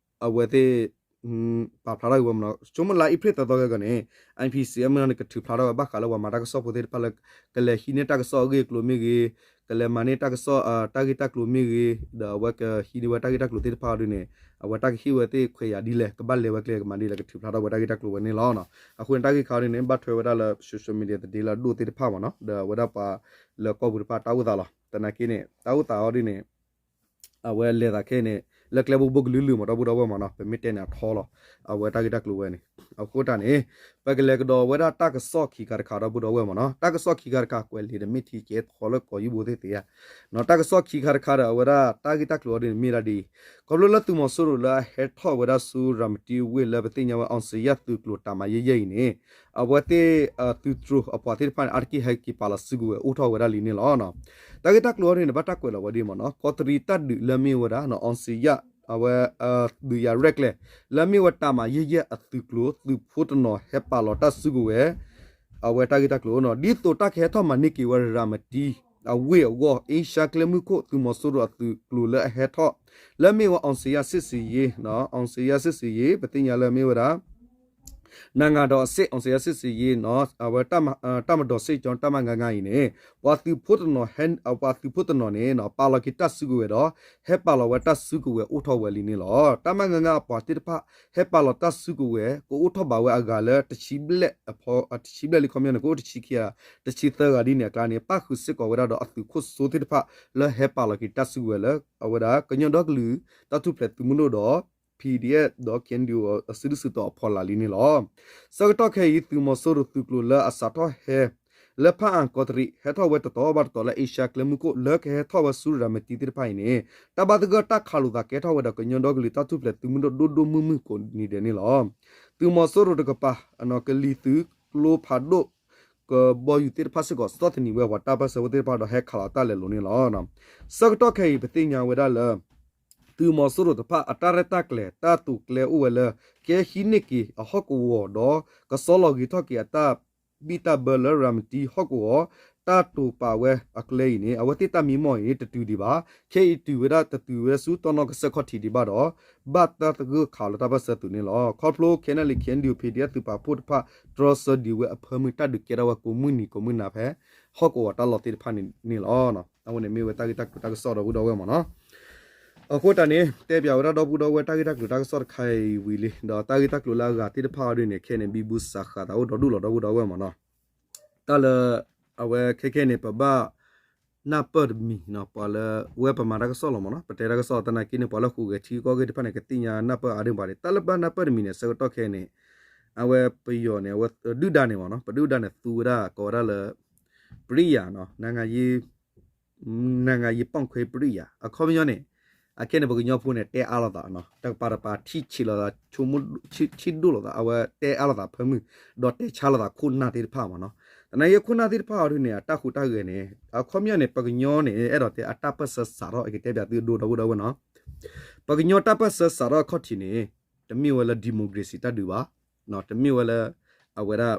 အဝဲသ့ၣ် ပာ်ဖျါထီၣ်က့ၤဝဲမ့ၢ်နီၤ. ဆိကမိၣ်လါအ့ဖြ့ၣ်သၢသီခဲကီးန့ၣ် I P C M န့ၣ် ကထုးဖျါထီၣ်ဝဲဘၣ်ဃးလၢပှၤမၤတၢ်ကစီၣ်ဖိသ့ၣ်တဖၣ်လၢ ကလဲၤဟံးန့ၢ်တၢ်ကစီၣ်အဂ့ၢ်အကျိၤမ့ၢ်ဂ့ၤ, ကလဲၤမၤန့ၢ်တၢ်ကစီၣ် တၢ်ဂ့ၢ်တၢ်ကျိၤမ့ၢ်ဂ့ၤ, ဒီးအဝဲကဟံးန့ၢ်ဝဲတၢ်ဂ့ၢ်တၢ်ကျိၤသ့ၣ်တဖၣ်အီၤဒ်န့ၣ် အဝဲတၢ်ကဟ့ၣ်ဝဲသ့ၣ်ခွဲးယာ်ဒ်လဲၣ် ကဘၣ်လဲၤဝဲကျဲကမၤဒ်လဲၣ် ကထုးဖျါထီၣ်ဝဲတၢ်ဂ့ၢ်တၢ်ကျိၤဝဲန့ၣ်လီၤ. အဃိန့ၣ်တၢ်ဂ့ၢ်ခါအီၤဒ်န့ၣ် ဘၣ်ထွဲဝဲဒၣ်လၢ social media သဒ့လၢအဒိၣ်သ့ၣ်တဖၣ်မ့ၢ်နီၤ ဒီးအဝဲဒၣ်ပှၤလၢကီၢ်ပူၤတဖၣ်တၢ်အိၣ်သးလီၤ. သနာ်က့န့ၣ် တၢ်အိၣ်သးအီၤဒ်န့ၣ် အဝဲလဲၤသးခဲအံၤန့ၣ် လၢကျဲဘိဘိကလုာ်လုာ်မ့ၢ်ဒီပုၢ်ဒီဝဲၢ်မ့ၢ်နီၤ ပမ့ၢ်တဲန့ၣ်အထီလီၤ. အဝဲတၢ်ဂ့ၢ်တၢ်ကျိၤဝဲန့ၣ် အဃိတၢ်န့ၣ် ပကလဲၤကဒီးဝဲဒၣ်တၢ်ကစီၣ်ခံခါတခါဒီပုၢ်ဒီဝဲၢ်မ့ၢ်နီၤ တၢ်ကစီၣ်ခံခါတခါကွဲးလံာ်ဒီးမ့ၢ်ထံကဲထီလၢကီးယူၢ်ဘိသ့ၣ်သ့ဧါ တၢ်ကစီၣ်ခံခါတခါဒီးအဝဲဒၣ်တၢ်ဂ့ၢ်တၢ်ကျိၤအီၤဒ်န့ၣ်မ့ၢ်ဒၣ်ဒ်အံၤ ခီဖျိလၢသုးမီၤစိရိၤလၢအဟဲထီၣ်ဝဲဒၣ်ဆူရၤမတံဝ့ၢ်လၢပသ့ၣ်ညါဝဲ အောင်ဇေယျ သုးကျိၤတၢ်မၤယဲၢ်ယဲၢ်အံၤန့ၣ် အဝဲသ့ၣ် သုးတြိၤအပှၤသ့ၣ်တဖၣ်န့ၣ် အါတက့ၢ်ဟဲက့ၤပာ်လီၤစုကဝဲၤအိၣ်ထီၣ်ဝဲဒၣ်လံန့ၣ်လီၤ. တၢ်ဂ့ၢ်တၢ်ကျိၤအီၤဒ်န့ၣ် ဘၣ်တၢ်ကွဲးလီၤဝဲဒ်မ့ၢ်နီၤ ကီးတရံးတၢ်ဒုးလၢမ့ၢ်ဝဲဒၣ် အောင်ဇေယျ အဝဲ သုးယၤရဲၣ်ကျဲၤ လၢမ့ၢ်ဝဲတၢ်မၤယဲၢ်ယဲၢ်အသုးကျိၤ သုးဖိတနီၤဟဲပာ်လီၤတၢ်စုကဝဲၤ အဝဲတၢ်ဂ့ၢ်တၢ်ကျိၤနီၤ ဒ်သိးတၢ်ကဟဲထီၣ်မၤန့ၢ်က့ၤဝဲရၤမတံအဝ့ၢ်အဂီၢ် အ့ရှါကျဲမုၢ်ခိၣ် သုးမီၤစိရိၤအသုးကျိၤလၢအဟဲထီၣ် လၢမ့ၢ်ဝဲ အောင်ဇေယျ စစ်ဆင်ရေး အောင်ဇေယျ စစ်ဆင်ရေး ပသ့ၣ်ညါလၢမ့ၢ်ဝဲဒၣ် နၤဂၤဒီးအစ့ၣ် အောင်ဇေယျ စစ်ဆင်ရေး အဝဲ တပ်မတော်စစ်ကြောင်း တပ်မ ငါးငါး အံၤန့ၣ် ပှၤသုးဖိတနီၤ ပှၤသုးဖိတနီၤန့ၣ် ပာ်လီၤက့ၤတၢ်စုကဝဲၤဒီး ဟဲပာ်လီၤဝဲတၢ်စုကဝဲၤအိၣ်ထီၣ်ဝဲလံန့ၣ်လီၤ. တပ်မ ငါးငါး အပှၤသ့ၣ်တဖၣ် ဟဲပာ်လီၤတၢ်စုကဝဲၤ ကအိၣ်ထီၣ်ဘၣ်ဝဲအဂၤလၢ တဆံဘျဲၣ်လံ ခီပညီန့ၣ် ကအိၣ်တဆံခံဂၤ တဆံသၢဂၤဒ်န့ၣ်အကျါန့ၣ် ပၣ်ဃုာ်စ့ၢ်ကီးဝဲဒၣ်ဒီးအသုးခိၣ်စိသ့ၣ်တဖၣ် လၢဟဲပာ်လီၤက့ၤတၢ်စုကဝဲၤလၢ အဝဲဒၣ် ကညီဒီကလုာ် တၢ်ထူၣ်ဖျဲးသုးမုၢ်ဒိၣ်ဒီး P D F ဒီး K N D O အစုဒုၣ်စုတီၤအဖီလာ်လံန့ၣ်လီၤ. ဆၢကတီၢ်ခဲအံၤ သုးမီၤစိရိၤသုးကျိၤလၢအစးထီၣ်ဟဲ လၢဖၣ်အၣ်ကီးတရံး ဟဲထီၣ်ဝဲတတီၤဘၣ်တတီၤလၢ အ့ရှါကျဲမုၢ်ခိၣ် လၢကဟဲထီၣ်ဝဲဆူရၤမတံသ့ၣ်တဖၣ်အံၤန့ၣ် တၢ်ဘၣ်သဂၢၢ်တၢ်ခးလိာ်သးကဲထီၣ်ဝဲဒီးကညီဒီကလုာ်တၢ်ထူၣ်ဖျဲးသုးမုၢ်ဒိၣ်ဒိၣ်ဒိၣ်မုၢ်မုၢ်ကိးနံၤဒဲးန့ၣ်လီၤ. သုးမီၤစိရိၤတကပၤ ကလံၤသုးကျိဖးဒိၣ် ကဘီယူၤသ့ၣ်တဖၣ်စ့ၢ်ကီး သီၣ်သနံးဝဲပှၤတၢ်ပၢၢ်ဆၢဖိသ့ၣ်တဖၣ်ဒီးဟဲခးလီၤတၢ်လဲၤလိၤန့ၣ်လီၤ. ဆၢကတီၢ်ခဲအံၤ ပသ့ၣ်ညါဝဲဒၣ်လၢ သုးမီၤစိရိၤတဖၣ်အတၢ်ရဲၣ်တၢ်ကျဲၤ တၢ်တိာ်ကျဲၤအိၣ်ဝဲလၢ ကဟဲဟံးန့ၢ်က့ၤအဟီၣ်ကဝီၤဒီး ကစီလီၤဂ့ၤထီၣ်က့ၤအတၢ်ဘံၣ်တၢ်ဘၢလၢရၤမတံဟီၣ်ကဝီၤ တၢ်တိာ်ပာ်ဝဲအကျဲအံၤန့ၣ် အဝဲသ့ၣ်တၢ်မံမီၢ်အံၤ တတုၤဒံးဘၣ်. ခဲအံၤတုၤဝဲဒၣ် တတုၤဝဲဆူတီၢ်နီၣ်ကစၢၢ်ခီၣ်ထံးဒံးဘၣ်ဒီး ဘၣ်တၢ်သဂၢၢ်ခးလၢတၢ်ပၢၢ်ဆၢသုးန့ၣ်လီၤ. ခီဖျိ ခဲနလံ ခဲဒုး ပီၣ်ဒံၣ် သုးပာ်ဖှိၣ်တဖၣ် တြီဆၢဒံးဝဲအဖၢမုၢ် တၢ်ဒုးကဲထီၣ်ဝဲကိးမုၢ်နံၤကိးမုၢ်နၤဖဲ ဟီၣ်ကဝီၤတၢ်လီၢ်သ့ၣ်တဖၣ်န့ၣ်န့ၣ်လီၤ. အဝဲန့ၣ်မ့ၢ်ဝဲတၢ်ဂ့ၢ်တၢ်ကျိၤတၢ်ကစီၣ်ဒီပုၢ်ဒီဝဲၢ်မ့ၢ်နီၤ. အဃိတၢ်န့ၣ် တဲပၠးဝဲဒၣ်ဒီပုၢ်ဒီဝဲၢ် တၢ်ဂ့ၢ်တၢ်ကျိၤတၢ်ကစီၣ်တခါအံၤဝံၤလံ ဒီးတၢ်ဂ့ၢ်တၢ်ကျိၤလၢအဂၤသ့ၣ်တဖၣ်အံၤဒ်န့ၣ် ခဲအံၤန့ၣ် ဘံဘူစးဃာ်သးအိၣ်ဒီဒူၣ်လီၤ ဒီပုၢ်ဒီဝဲၢ်မ့ၢ်နီၤ. တၢ်လၢ အဝဲခဲခဲန့ၣ် ပဘၣ်နၢ်ပၢၢ်တမံၤနီၤ ပှၤလၢ ဝဲပမၤတၢ်ကစီၣ်လီၤမ့ၢ်နီၤ ပတဲတၢ်ကစီၣ်သနာ်က့န့ၣ် ပှၤလၢဃိးဂဲၤထံကီၢ်ဂ့ၢ်တဖၣ်န့ၣ် ကသ့ၣ်ညါနၢ်ပၢၢ်အါဒံးဘၣ်ဒံး တၢ်လၢဘၣ်နၢ်ပၢၢ်တမံၤန့ၣ် ဆၢကတီၢ်ခဲအံၤန့ၣ် အဝဲပယီၤန့ၣ် အဝဲဒုၣ်ဒါန့ၣ်မ့ၢ်နီၤ ပဒုၣ်ဒါန့ၣ် သူဝဲဒၣ်ကိးဝဲဒၣ်လၢ ပရိယာနီၤ န နိုင်ငံရေးပွင့်ခွင့် ပရိယာ အခီပညီန့ၣ် အခဲန့ၣ် ပကညီဖိန့ၣ် တဲအါလိာ်သးနီၤ တကပၤတကပၤ ထံၣ်ဆံးလိာ်သး ဆိကမိၣ်ဆံးဒိၣ်လိာ်သး အဝဲတဲအါလိာ်သးဖၢမုၢ် ဒီးတဲဆါလိာ်သးခိၣ်နၢ်သ့ၣ်တဖၣ်မ့ၢ်နီၤ. သနာ်က့ခိၣ်နၢ်သ့ၣ်တဖၣ်အံၤဒ်န့ၣ် အတၢ်ဟူးတၢ်ဂဲၤန့ၣ် အခီပညီန့ၣ် ပကညီန့ၣ် အဲၣ်ဒိးတဲအတၢ်ပၢၢ်ဆၢစးထီၣ် အကတဲပၠးသုဒိဒီပုၢ်ဒီဝဲၢ်နီၤ ပကညီတၢ်ပၢၢ်ဆၢစးထီၣ်အခီၣ်ထံးန့ၣ် တမ့ၢ်ဝဲလၢ democracy တၢ်ဒုးဘၣ်, တမ့ၢ်ဝဲလၢ အဝဲဒၣ်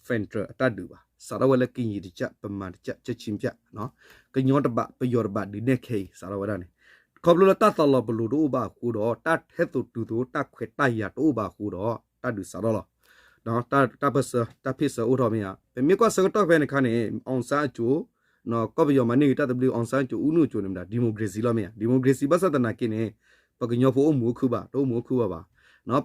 federal အတၢ်ဒုးဘၣ်, စးထီၣ်ဝဲလၢ ကရင်တစ်ကျပ် ဗမာတစ်ကျပ် ချက်ချင်းဖြတ်, ကညီတဘး ပယီၤတဘး ဒုးနဲၣ်ခဲအံၤ စးထီၣ်ဝဲဒၣ်န့ၣ်, ခီဖျိလၢတၢ်သးလီၤပလိာ်တအိၣ်ဘၣ်အဃိဒီး တၢ်ထဲသိးတုၤသိး တၢ်ခွဲးတၢ်ယာ်တအိၣ်ဘၣ်အဃိဒီး တၢ်ဒုးစးထီၣ်လီၤ. တၢ်ပၢၢ်ဆၢ တၢ်ဖ့ၣ်ဆၢအိၣ်ထီၣ်မ့ၢ်ဧါ, ပမ့ၢ်ကွၢ်ဆၢကတီၢ်ဖဲန့ၣ်အခါန့ၣ် အောင်ဆန်းအကြို ကီၢ်ပယီၤမၤန့ၢ်ဂ့ၤတၢ်သဘျ့ အောင်ဆန်းအကြို ဦးနုအကြို န့ၣ်မ့ၢ်ဒၣ် democracy လီၤမ့ၢ်ဧါ, democracy ဘၣ်ဆၣ်သနာ်က့န့ၣ် ပကညီဖိအိၣ်မုာ်အိၣ်ခုၣ်ဘၣ်, တအိၣ်မုာ်အိၣ်ခုၣ်ဘၣ်ဘၣ်.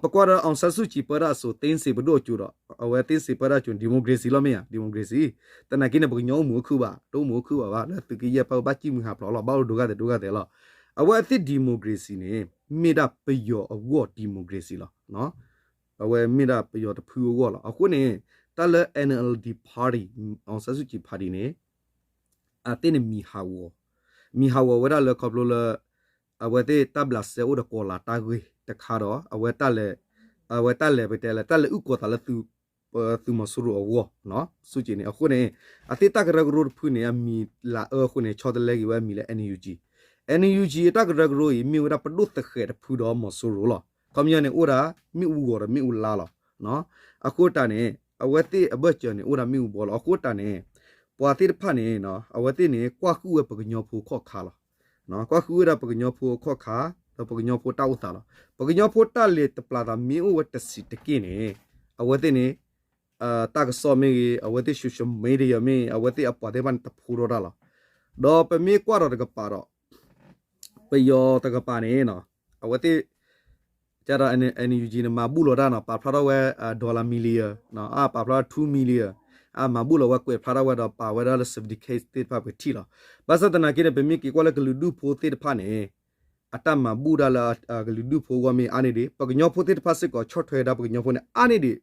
ပကွၢ်ဒီး အောင်ဆန်းစုကြည် ပၢတၢ်အစိၤ သိန်းဇော် ပဒိၣ်အစိၤဒီး အဝဲ သိန်းဇော် ပၢတၢ်အစိၤန့ၣ် democracy လီၤမ့ၢ်ဧါ, democracy သနာ်က့န့ၣ် ပကညီအိၣ်မုာ်အိၣ်ခုၣ်ဘၣ်, တအိၣ်မုာ်အိၣ်ခုၣ်ဘၣ်ဘၣ်, လၢသုးက့ယဲၢ်ဖၣ်ဘၣ်ကံၣ်မုၢ်ဟးဖျိးလီၤ, ဘၣ်အိၣ်ဒိဂာ်သဲးဒိဂာ်သဲးလီၤ. အဝဲအသ့ၣ် democracy န့ၣ် မ့ၢ်ဒၣ်ပယီၤအဂီၢ် democracy လီၤ. အဝဲမ့ၢ်ဒၣ်ပယီၤတဖုအဂီၢ်လီၤ. အဃိန့ၣ် တၢ်လၢ NLD party, အောင်ဆန်းစုကြည် party န့ၣ် အသ့ၣ်န့ၣ်မံၤဟးဂီၤ, မံၤဟးဂီၤဝဲဒၣ်လၢခီဖျိလၢ အဝဲသ့ၣ်တၢ်ဘျးစဲအိၣ်ဒီးကီၤလၤတၢ်ဂ့ၢ်တခါဒီး အဝဲတၢ်လဲၤ, အဝဲတၢ်လဲၤပတဲလဲၣ် တၢ်လဲၤအုၣ်ကီၤသးလၢ သုးမီၤစိရိၤအဂီၢ်, စုက့န့ၣ် အဃိန့ၣ် အသ့ၣ်တၢ်ကရၢကရိတဖုန့ၣ် အမံၤလၤအၢအဃိန့ၣ် ဆီတလဲက့ၤဝဲအမံၤလၢ NUG, NUG အတၢ်ကရၢကရိအံၤ မ့ၢ်ဝဲဒၣ်ပဒိၣ်သဃဲးတဖုဒီးမီၤစိရိၤလီၤ. ခီပညီန့ၣ် အိၣ်ဒၣ်မ့ၣ်အူဂီၤဒီးမ့ၣ်အူလါလီၤ. အဃိတၢ်န့ၣ် အဝဲသ့ၣ်အဘၢၣ်စၢၤန့ၣ် အိၣ်ဒၣ်မ့ၣ်အူဘီလီၤ. အဃိတၢ်န့ၣ် ပှၤသ့ၣ်တဖၣ်န့ၣ် အဝဲသ့ၣ်န့ၣ် ကွၢ်ဃုာ်ဝဲပကညီဖိခီၣ်ခါလီၤ. ကွၢ်ဃုာ်ဝဲဒၣ်ပကညီဖိခီၣ်ခါ ဒီးပကညီဖိတၢ်အိၣ်သးလီၤ. ပကညီဖိတၢ်လဲၤတပျၢ်သးမ့ၢ်အိၣ်ဝဲတဆံးတက့ၢ်န့ၣ် အဝဲသ့ၣ်န့ၣ် တၢ်ကစီၣ်မ့ၢ်ဂ့ၤ အဝဲသ့ၣ် social media မ့ၢ် အဝဲသ့ၣ်အပှၤသ့ၣ်တဖၣ်န့ၣ် တဖိထီၣ်တၢ်လီၤ. ဒီးပမ့ၢ်ကွၢ်ဒီးတကပၤဒီး ပယီၤတကပၤန့ၣ် အဝဲသ့ၣ် ကဒီး NUG န့ၣ် မၤဘူၣ်လီၤတၢ်နီၤ ပာ်ဖျါထီၣ်ဝဲ dollar million, အပာ်ဖျါထီၣ် two million, အမၤဘူၣ်လီၤဝဲ ကွဲးဖျါထီၣ်ဝဲဒီး ပာ်ဝဲဒၣ်လၢ certificate သ့ၣ်တဖၣ်ပထံၣ်လီၤ. ဘၣ်ဆၣ်သနာ်က့န့ၣ် ပမ့ၢ်က့ၤကွၢ်လၢကလုာ်ဒူၣ်ဖိသ့ၣ်တဖၣ်န့ၣ် အတၢ်မၤဘူၣ်ဒၣ်လၢကလုာ်ဒူၣ်ဖိအဂီၢ်မ့ၢ်အါန့ၢ်ဒံး ပကညီဖိသ့ၣ်တဖၣ်စ့ၢ်ကီး ဆီၣ်ထွဲဒၣ်ပကညီဖိန့ၣ် အါန့ၢ်ဒံး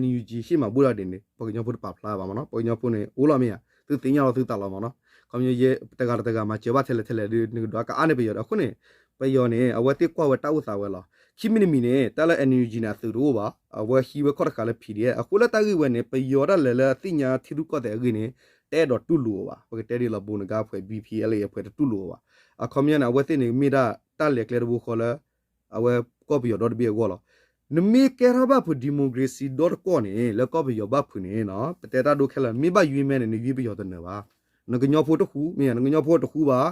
NUG ဟ့ၣ်မၤဘူၣ်ဒၣ်ဒ်န့ၣ် ပကညီဖိတပာ်ဖျါဘၣ်မ့ၢ်နီၤ, ပကညီဖိန့ၣ် အိၣ်လီၤမ့ၢ်ဧါ, သုသ့ၣ်ညါလီၤသုသးလီၤမ့ၢ်နီၤ, ခီပညီယဲ တဂၤတဂၤမၤစၢၤဘၣ်ထဲလဲၣ်ထဲလဲၣ်ဒီး နကဒွးကအါန့ၢ်ပယီၤဒီး အဃိန့ၣ် ပယီၤန့ၣ် အဝဲသ့ၣ်ကွၢ်ဝဲတၢ်အိၣ်သးဝဲလီၤ. ခံမံၤတမံၤန့ၣ် တၢ်လၢ NUG န့ၣ် အသုးတအိၣ်ဘၣ်, အဝဲဟံးဝဲခီၣ်တဃာ်လၢ PDF, အဃိလၢတၢ်ဂ့ၢ်ဝဲန့ၣ် ပယီၤဒၣ်လဲာ်လၢအသ့ၣ်ညါထံရူၢ်ကီၢ်သဲးအဂ့ၢ်န့ၣ် တအဲၣ်ဒိးတူၢ်လိာ်အီၤဘၣ်, ပကတဲဒ်လီၤ ဘိးနဂါးဖှဲး BPLA အဖှဲးတတူၢ်လိာ်အီၤဘၣ်. အခီပညီန့ၣ် အဝဲသ့ၣ်န့ၣ် မ့ၢ်ဒၣ်တၢ်လဲၤကျဲတဘိဃီလၢ အဝဲကီၢ်ပယီၤဒီတဘ့ၣ်အဂီၢ်လီၤ. နမ့ၢ်ကဲထီၣ်ဘၣ်ဖုး democracy ဒီတကီၢ်န့ၣ် လၢကီၢ်ပယီၤဘၣ်ဖုးန့ၣ် ပတဲတၢ်ဒိခဲလၢာ် မ့ၢ်ဘၣ်ယွံမဲန့ၣ် နယွံပယီၤတနၢၤဘၣ်. နကညီဖိတဃူ မ့ၢ်ဧါ, နကညီဖိတဃူဘၣ်,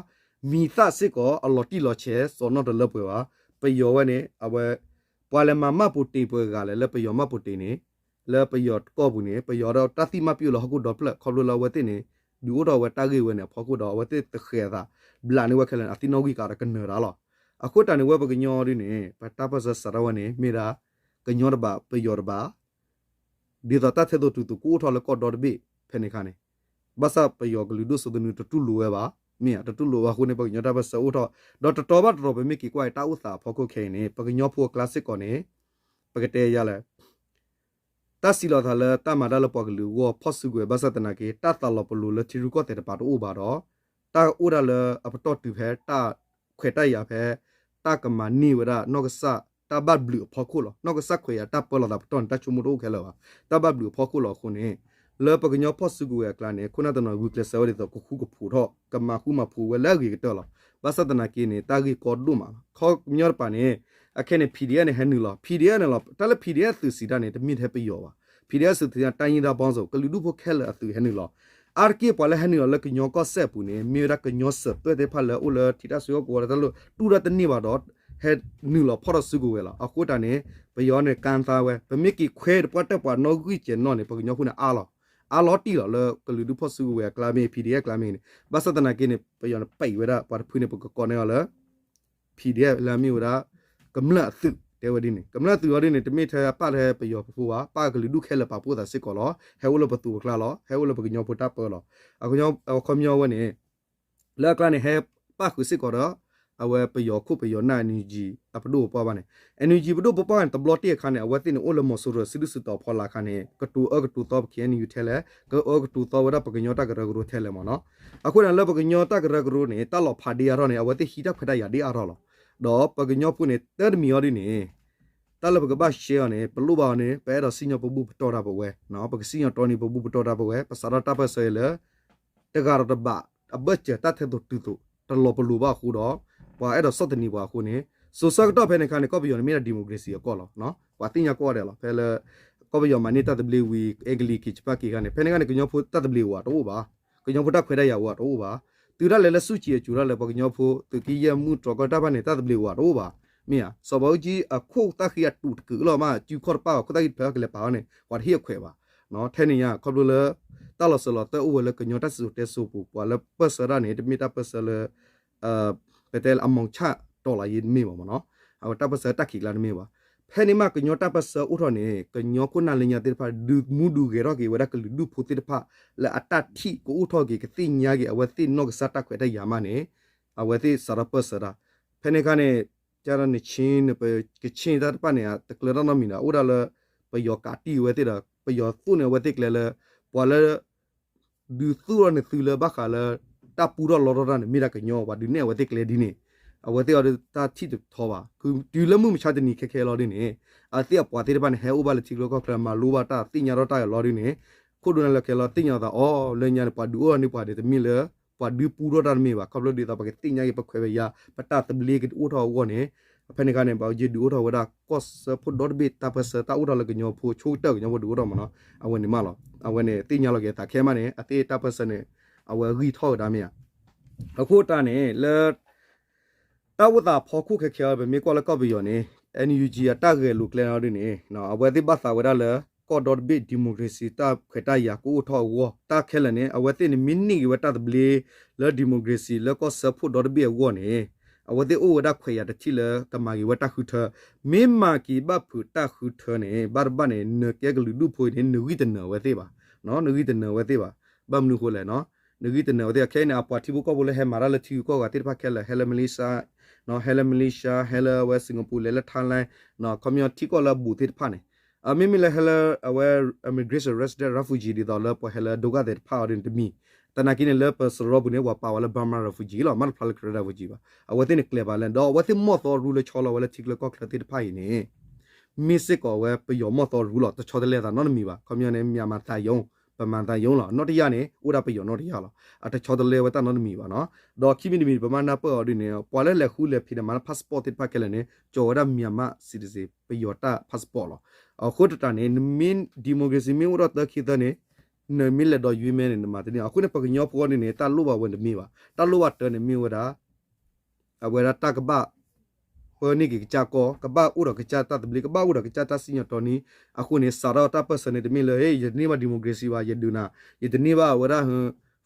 မံၤသၣ်စ့ၢ်ကီးအလီၤတံၢ်လီၤဆဲး စီၤနီၣ်တလၢပှဲၤဘၣ်. ပယီၤဝဲန့ၣ် အဝဲ ပှၤလဲၤမၤမၢ်ပိာ်တ့ၢ်ပှဲၤဂၤလဲၣ် လၢပယီၤမၢ်ပိာ်တ့ၢ်န့ၣ် လၢပယီၤကီၢ်ပူၤန့ၣ် ပယီၤဒီးတၢ်သံမၤပျုၢ်လီၤဟီၣ်ခိၣ်ဒီဖျၢၣ် ခီဖျိလၢအဝဲသ့ၣ်န့ၣ် ဒုးအိၣ်ထီၣ်ဝဲတၢ်ဂ့ၢ်ဝဲန့ၣ် အဖီခိၣ်ဒီး အဝဲသ့ၣ်သဃဲးအသး ဘျးန့ၢ်ဝဲခဲလၢာ်န့ၣ် အသံနီၣ်ဂံၢ်ကးဒီးကနၢၤတၢ်လီၤ. အဃိတၢ်န့ၣ် ဝဲပကညီဒ်န့ၣ် ပတၢ်ပၢၢ်ဆၢစးထီၣ်ဝဲန့ၣ် မ့ၢ်ဒၣ် ကညီတဘး ပယီၤတဘး ဒ်သိးတၢ်ထဲသိးတုၤသိးကအိၣ်ထီၣ်လၢကီၢ်ဒီတဘ့ၣ်ဖဲန့ၣ်အခါန့ၣ် ဘၣ်ဆၣ်ပယီၤကလုာ်ဒိၣ်စိသနူတတူၢ်လိာ်ဝဲဘၣ်, မ့ၢ်ဧါ, တတူၢ်လိာ်ဝဲအဃိန့ၣ် ပကညီတၢ်ပၢၢ်ဆၢအိၣ်ထီၣ် ဒီးတတီၤဘၣ်တတီၤ ပမ့ၢ်က့ၤကွၢ်အံၤတၢ်အိၣ်သးအဖီခိၣ်ခဲအံၤန့ၣ် ပကညီဖိအကျါစ့ၢ်ကီးန့ၣ် ပကတဲယၤလဲၣ် တၢ်စံးလီၤသးလၢတၢ်မၤတၢ်လၢပှၤကလုာ်အဂီၢ် ဖီၣ်စုကဝဲၤ ဘၣ်ဆၣ်သနာ်က့ တၢ်သးလီၤပလိာ်လၢထံရူၢ်ကီၢ်သဲးတပၤတအိၣ်ဘၣ်ဒီး တၢ်အိၣ်ဒၣ်လၢအပတီၢ်တုၤဖဲ တၢ်ခွဲးတၢ်ယာ်ဖဲ တၢ်ကမၤန့ၢ်ဝဲဒၣ်နီၢ်ကစၢ်တၢ်ဘၣ်ဘျုးအဖီခိၣ်လီၤ. နီၢ်ကစၢ်ခွဲးယာ်တၢ်ပၢလီၤသးပတီၢ်န့ၣ် တၢ်ဆိကမိၣ်တအိၣ်ခဲလၢာ်ဘၣ်. တၢ်ဘၣ်ဘျုးအဖီခိၣ်လီၤအဃိန့ၣ် လၢပကညီဖီၣ်စုကဝဲၤအကျါန့ၣ် ခိၣ်နၢ်တနီၤဂုာ်ကျဲးစၢးဝဲဒ်သိးကဃူကဖိးထီၣ် ကမၤဃူမၤဖိးဝဲလၢအဂ့ၤကတၢၢ်လီၤ. ဘၣ်ဆၣ်သနာ်က့န့ၣ် တၢ်ဂ့ၢ်ကီဒိၣ်မးလီၤ. ခီပညီတပၤန့ၣ် အခဲန့ၣ် PDF န့ၣ်ဟဲနုာ်လီၤ. PDF န့ၣ်လီၤ တၢ်လၢ PDF သုးစံးတၢ်န့ၣ် တမ့ၢ်ထဲပယီၤဘၣ်. PDF သုးစံးတၢ် တိုင်းရင်းသားပေါင်းစုံ ကလုာ်ဒူၣ်ဖိခဲလၢာ်အသုးဟဲနုာ်လီၤ. အါတက့ၢ်ပှၤလၢဟဲနုာ်လီၤလၢကညီကီၢ်စဲၣ်အပူၤန့ၣ် မ့ၢ်ဝဲဒၣ်ကညီစၢၤသွဲၣ်သ့ၣ်တဖၣ်လၢအိၣ်လၢထံတၢ်စုကဝဲၤတၢ်လိၣ် တူၢ်တၢ်တန့ၢ်ဘၣ်ဒီး ဟဲနုာ်လီၤဖီၣ်ထီၣ်စုကဝဲၤလီၤ. အဃိတၢ်န့ၣ် ပယီၤန့ၣ် ကၣ်သါဝဲ ပမ့ၢ်က့ၤခွဲးတပှၢ်တၢၢ်ပှၤနီၣ်ဂံၢ်စဲးနီၣ်န့ၣ် ပကညီဖိန့ၣ်အါလီၤ, အါလီၤတံၢ်လီၤ လၢကလုာ်ဒူၣ်ဖီၣ်စုကဝဲၤအကျါမ့ၢ် PDF အကျါမ့ၢ်န့ၣ် ဘၣ်ဆၣ်သနာ်က့န့ၣ် ပယီၤန့ၣ်ပံးဝဲဒၣ်ပှၤတဖုန့ၣ် ပကကိးန့ၢ်အီၤလၢ PDF လၢအမ့ၢ်ဝဲဒၣ် ကမျၢၢ်အသုး တဲဝဲဒ်န့ၣ် ကမျၢၢ်အသုးအီၤဒ်န့ၣ် တမ့ၢ်ထဲပာ်ထဲပယီၤဖိဘၣ် ပာ်ကလုာ်ဒူၣ်ခဲလၢာ်ပာ်ဖှိၣ်သးစ့ၢ်ကီးလီၤ. ဟဲအိၣ်လၢပသူၣ်ပကျါလီၤ ဟဲအိၣ်လၢပကညီဖိတၢ်ပၢလီၤ. အခီပညီဝဲန့ၣ် လၢအကျါန့ၣ် ဟဲပၣ်ဃုာ်စ့ၢ်ကီးဒီး အဝဲပယီၤခိၣ်ပယီၤနၢ် NUG အပဒိၣ်ပပှၢ်ဘၣ်န့ၣ် NUG ပဒိၣ်ပပှၢ်န့ၣ် တဘျီတ့ၢ်အခါန့ၣ် အဝဲသ့ၣ်န့ၣ်အိၣ်လၢမီၤစိရိၤစုဒုၣ်စုတီၤဖီလာ်အခါန့ၣ် ကတိၤအၢကတိၤသီပ KNU ထဲလဲၣ် ကတိၤအၢကတိၤသီဝဲဒၣ်ပကညီတၢ်ကရၢကရိထဲလဲၣ်မ့ၢ်နီၤ. အဃိန့ၣ်လၢပကညီတၢ်ကရၢကရိန့ၣ် တၢ်လီၤဖးဒ့အါထီၣ်န့ၣ် အဝဲသ့ၣ်ဟံးတၢ်ခွဲးတၢ်ယာ်ဒ့အါထီၣ်လီၤ. ဒီးပကညီဖိန့ၣ် တၢ်တမံၤအီၤဒ်န့ၣ် တၢ်လၢပကဘၣ်ရှဲအီၤန့ၣ် ပလိၣ်ဘၣ်အီၤန့ၣ် ပအဲၣ်ဒိးစံၣ်ညီၣ်ပဘူၣ်ပတီၢ်တၢ်ပဝဲ, ပကစံၣ်ညီၣ်တီန့ၢ်ပဘူၣ်ပတီၢ်တၢ်ပဝဲ ပစးထီၣ်တၢ်ပၢၢ်ဆၢအံၤလၢ တဂၤဒီးတဘး အဘၢၣ်စၢၤတၢ်ထဲသိးတုၤသိး တလီၤပလိာ်ဘၣ်အဃိဒီး ပှၤအဲၣ်ဒိးဆီၣ်သနံးပှၤအဃိန့ၣ် စိၤဆၢကတီၢ်ဖဲန့ၣ်အခါန့ၣ် ကီၢ်ပယီၤန့ၣ်မ့ၢ်ဒၣ် democracy အကီၢ်လီၤ. ပှၤသ့ၣ်ညါကိးဂၤဒဲးလီၤ. ဖဲလၢ ကီၢ်ပယီၤမၤန့ၢ်တၢ်သဘျ့ဝံၤ အဲကလံးက့ၤ ကၠံပၣ်က့ၤအခါန့ၣ် ဖဲန့ၣ်အခါန့ၣ် ကညီဖိတၢ်သဘျ့အိၣ်ဝဲတအိၣ်ဘၣ်, ကညီဖိတၢ်ခွဲးတၢ်ယာ်အိၣ်ဝဲတအိၣ်ဘၣ်. တုၤဒၣ်လဲာ်လၢဆူၣ်ကံၤအစိၤဒၣ်လဲာ် ပှၤကညီဖိ သုးက့ယဲၢ်မုၢ်တြီၤကီၢ်တၢ်ဖၣ်န့ၣ် တၢ်သဘျ့အိၣ်ဝဲတအိၣ်ဘၣ်. မ့ၢ်ဧါ, စီၤဘးအူကၠံအခိၣ်သၣ်ဃံအတူးတကုးလီၤမး စုခီၣ်တပၣ်အီၤ ခိၣ်သၣ်ဃံတဖျၢၣ်ကလဲၤပာ်အီၤန့ၣ် ပှၤတဟ့ၣ်အခွဲးဘၣ်. ထဲန့ၣ်ညါ ခီဖျိလၢ တၢ်လီၤစၢၤလီၤသွဲၣ်အိၣ်ဝဲလၢကညီတၢ်စံၣ်စိၤတဲစိၤပူၤ ပှၤလၢပၢၢ်ဆၢတၢ်န့ၣ် တမ့ၢ်တၢ်ပၢၢ်ဆၢလၢ ပတဲလၢအမုၢ်ဆ့ၣ်တီၤလီၤယံၤတမ့ၢ်ဘၣ်မ့ၢ်နီၤ, အဝဲတၢ်ပၢၢ်ဆၢတၢ်ခံးကျါတမ့ၢ်ဘၣ်. ဖဲန့ၣ်မးကညီတၢ်ပၢၢ်ဆၢအိၣ်ထီၣ်န့ၣ် ကညီခိၣ်နၢ်လၢညါသ့ၣ်တဖၣ် ဒုးမူဒုးဂဲၤထီၣ်က့ၤဝဲဒၣ်ကလုာ်ဒူၣ်ဖိသ့ၣ်တဖၣ် လၢအတၢ်ထံၣ်ကအိၣ်ထီၣ်က့ၤ ကသ့ၣ်ညါက့ၤ အဝဲသ့ၣ်နီၢ်ကစၢ်တၢ်ခွဲးတၢ်ယာ်မးန့ၣ် အဝဲသ့ၣ်စးထီၣ်ပၢၢ်ဆၢတၢ်. ဖဲန့ၣ်အခါန့ၣ် ကန့ၣ် ကဆ့ၣ်တၢ်တဖၣ်န့ၣ် တကျၢၤတၢ်နီတမံၤဒီး အိၣ်ဒၣ်လၢ ပယီၤကးတံၢ်ဝဲသ့ၣ်ဒီး ပယီၤသိၣ်န့ၢ်အဝဲသ့ၣ်ကျဲလၢ ပှၤလၢ ဒုးသူၣ်ထီၣ်န့ၢ်သုလၢဘၣ်ဃးလၢ တၢ်ပူထီၣ်လီထီၣ်တၢ်န့ၣ် မ့ၢ်ဒၣ်ကညီ ပှၤဒုးနဲၣ်အဝဲသ့ၣ်ကျဲဒ်န့ၣ် အဝဲသ့ၣ်အီၤဒီးတၢ်ထံၣ်တထီဘၣ်. တုၤလၢမုၢ်မဆါတနံၤခဲခဲလီၤဒ်န့ၣ် အဝဲသ့ၣ်အပှၤသ့ၣ်တဖၣ်န့ၣ် ဟဲအိၣ်ဘၣ်လၢထံကျိကီၢ်ချၢ မၤလိဘၣ်တၢ်သ့ၣ်ညါထီၣ်တၢ်အလီၢ်ဒ်န့ၣ် ခိၣ်ဒိနၤလၢခဲလီၤသ့ၣ်ညါသးအီၤ လၢညါန့ၣ် ပှၤဒုးအိၣ်ထီၣ်န့ၢ်ပှၤန့ၣ် တမ့ၢ်လၢ ပှၤဒုးပူထီၣ်တၢ်တမ့ၢ်ဘၣ်. ခီဖျိဒ်သိးပကသ့ၣ်ညါက့ၤ ပခွဲးပယာ် ပတၢ်သဘျ့ကအိၣ်ထီၣ်အဂီၢ်န့ၣ် ဖဲန့ၣ်အခါန့ၣ် ဘၣ်ယဒုးအိၣ်ထီၣ်ဝဲဒၣ် ကီၢ်စၢဖှိၣ်ဒီတဘ့ၣ်တၢ်ပၢၢ်ဆၢ တၢ်အိၣ်ထီၣ်လၢကညီဖိ ဆိကတၢၢ်ကညီဖိဒုးအိၣ်ထီၣ်မ့ၢ်နီၤ အဝဲန့ၣ်မးလီၤ. အဝဲန့ၣ် သ့ၣ်ညါလီၤက့ၤသးခဲမးန့ၣ် အသ့ၣ်တၢ်ပၢၢ်ဆၢန့ၣ် အဝဲဂံၢ်ထီၣ်ကဒါမ့ၢ်ဧါ. အဃိတၢ်န့ၣ် လၢ တၢ်အိၣ်သးအဖီခိၣ်ခဲခဲအံၤ ပမ့ၢ်ကွၢ်လၢကီၢ်ပယီၤန့ၣ် NUG အတၢ်ဂဲၤလိာ်ကျဲန့ၣ်ဒ်န့ၣ် အဝဲသ့ၣ်ဘၣ်သးဝဲဒၣ်လၢ ကီၢ်ဒီတဘ့ၣ် democracy တၢ်ခွဲးတၢ်ယာ်ကအိၣ်ထီၣ်အဂီၢ် တၢ်ခဲလၢာ်န့ၣ် အဝဲသ့ၣ်န့ၣ်မ့ၢ်န့ၢ်က့ၤဝဲတၢ်သဘျ့ လၢ democracy လၢကီၢ်စၢဖှိၣ်ဒီတဘ့ၣ်အဂီၢ်န့ၣ် အဝဲသ့ၣ်အိၣ်ဝဲဒၣ်ခွဲးယာ်တထံၣ်လၢကမၤက့ၤဝဲတၢ်ဃုထၢ, မ့ၢ်မၤက့ၤဘၣ်ဖုးတၢ်ဃုထၢန့ၣ် ဘၣ်တဘၣ်န့ၣ် နကဲကလုာ်ဒူၣ်ဖိအံၤန့ၣ် နဂံၢ်တနၢၤဝဲသ့ၣ်ဘၣ်, နဂံၢ်တနၢၤဝဲသ့ၣ်ဘၣ်. ဘၣ်မနုၤအဃိလဲၣ်, နဂံၢ်တနၢၤဝဲသ့ၣ် ခဲအံၤန့ၣ် အပှၤထံဖိကီၢ်ဖိလၢဟဲမၤတၢ်လၢထံဂုၤကီၢ်ဂၤသ့ၣ်တဖၣ်ခဲလၢာ် ဟဲလၢ Malaysia, ဟဲလၢ Malaysia ဟဲလၢအဝဲ Singapore လဲၤလၢ Thailand, ခီပညီထံကီၢ်လၢအဘူးသ့ၣ်တဖၣ်န့ၣ် မ့မ့ၢ်လၢဟဲလၢအဝဲ immigration resident refugee ဒ်သိးလၢပှၤဟဲလၢ ဒိကၣ်သဲးတဖၣ်အီၤဒ်န့ၣ်တမံၤ, သနာ်က့န့ၣ် လၢပစရီပူၤန့ၣ် ပှၤပာ်ဝဲလၢ Burma refugee လီၤ, မ့ၢ်တဖျါလၢ Karen refugee ဘၣ်, အဝဲသ့ၣ်န့ၣ်ကျဲၤဘၣ်လဲၣ်, ဒီးအဝဲသ့ၣ်မီၢ်သီရူလၢဆီလီၤဝဲလၢထံကျိကီၢ်ချၢသ့ၣ်တဖၣ်အံၤန့ၣ် မ့ၢ်စ့ၢ်ကီးဝဲပယီၤမီၢ်သီရူလီၤ, တဆီတလဲသးနီတမံၤဘၣ်, ခီပညီန့ၣ် မြန်မာသံရုံး, ဗမာသံရုံးလီၤ, နီၢ်တယၢ်န့ၣ် အိၣ်ဒၣ်ပယီၤနီၢ်တယၢ်လီၤ, အတဆီတလဲဝဲတၢ်နီတမံၤဘၣ်နီၤ, ဒီးခံမံၤတမံၤ ပမ့ၢ်နၢ်ပၢၢ်အီၤဒ်န့ၣ် ပှၤလၢလဲၤဃုလဲၤဖံးန့ၣ် မၤလၢ passport သ့ၣ်တဖၣ်ခဲလၢာ်န့ၣ် ကၠီၤဝဲဒၣ် မြန်မာ citizen ပယီၤတၢ် passport လီၤ, အဃိသတးန့ၣ် နမ့ၢ် democracy မ့ၢ်အိၣ်ထီၣ်သၢခံသၢန့ၣ် နမ့ၢ်လဲၤဒီးယွံမဲန့ၣ် နမၤတန့ၢ်, အဃိန့ၣ် ပှၤကညီဖိအီၤဒ်န့ၣ် တၢ်လိၣ်ဘၣ်ဝဲတမ့ၢ်ဘၣ်, တၢ်လိၣ်ဘၣ်တၢ်န့ၣ်မ့ၢ်ဝဲဒၣ် အဝဲဒၣ်တၢ်ကဘၣ် ပၢန့ၢ်က့ၤကစၢ်ကီၢ်, ကဘၣ်အိၣ်ဒီးကစၢ်တၢ်သဘျ့, ကဘၣ်အိၣ်ဒီးကစၢ်တၢ်စံၣ်ညီၣ်တီနံၤ, အဃိန့ၣ် စးထီၣ်တၢ်ပၢၢ်ဆၢန့ၣ် တမ့ၢ်လၢ ဟ့ ယတန့ၢ်ဘၣ် democracy ဘၣ်, ယဒုးနၤ, ယတန့ၢ်ဘၣ်ဝဲဒၣ်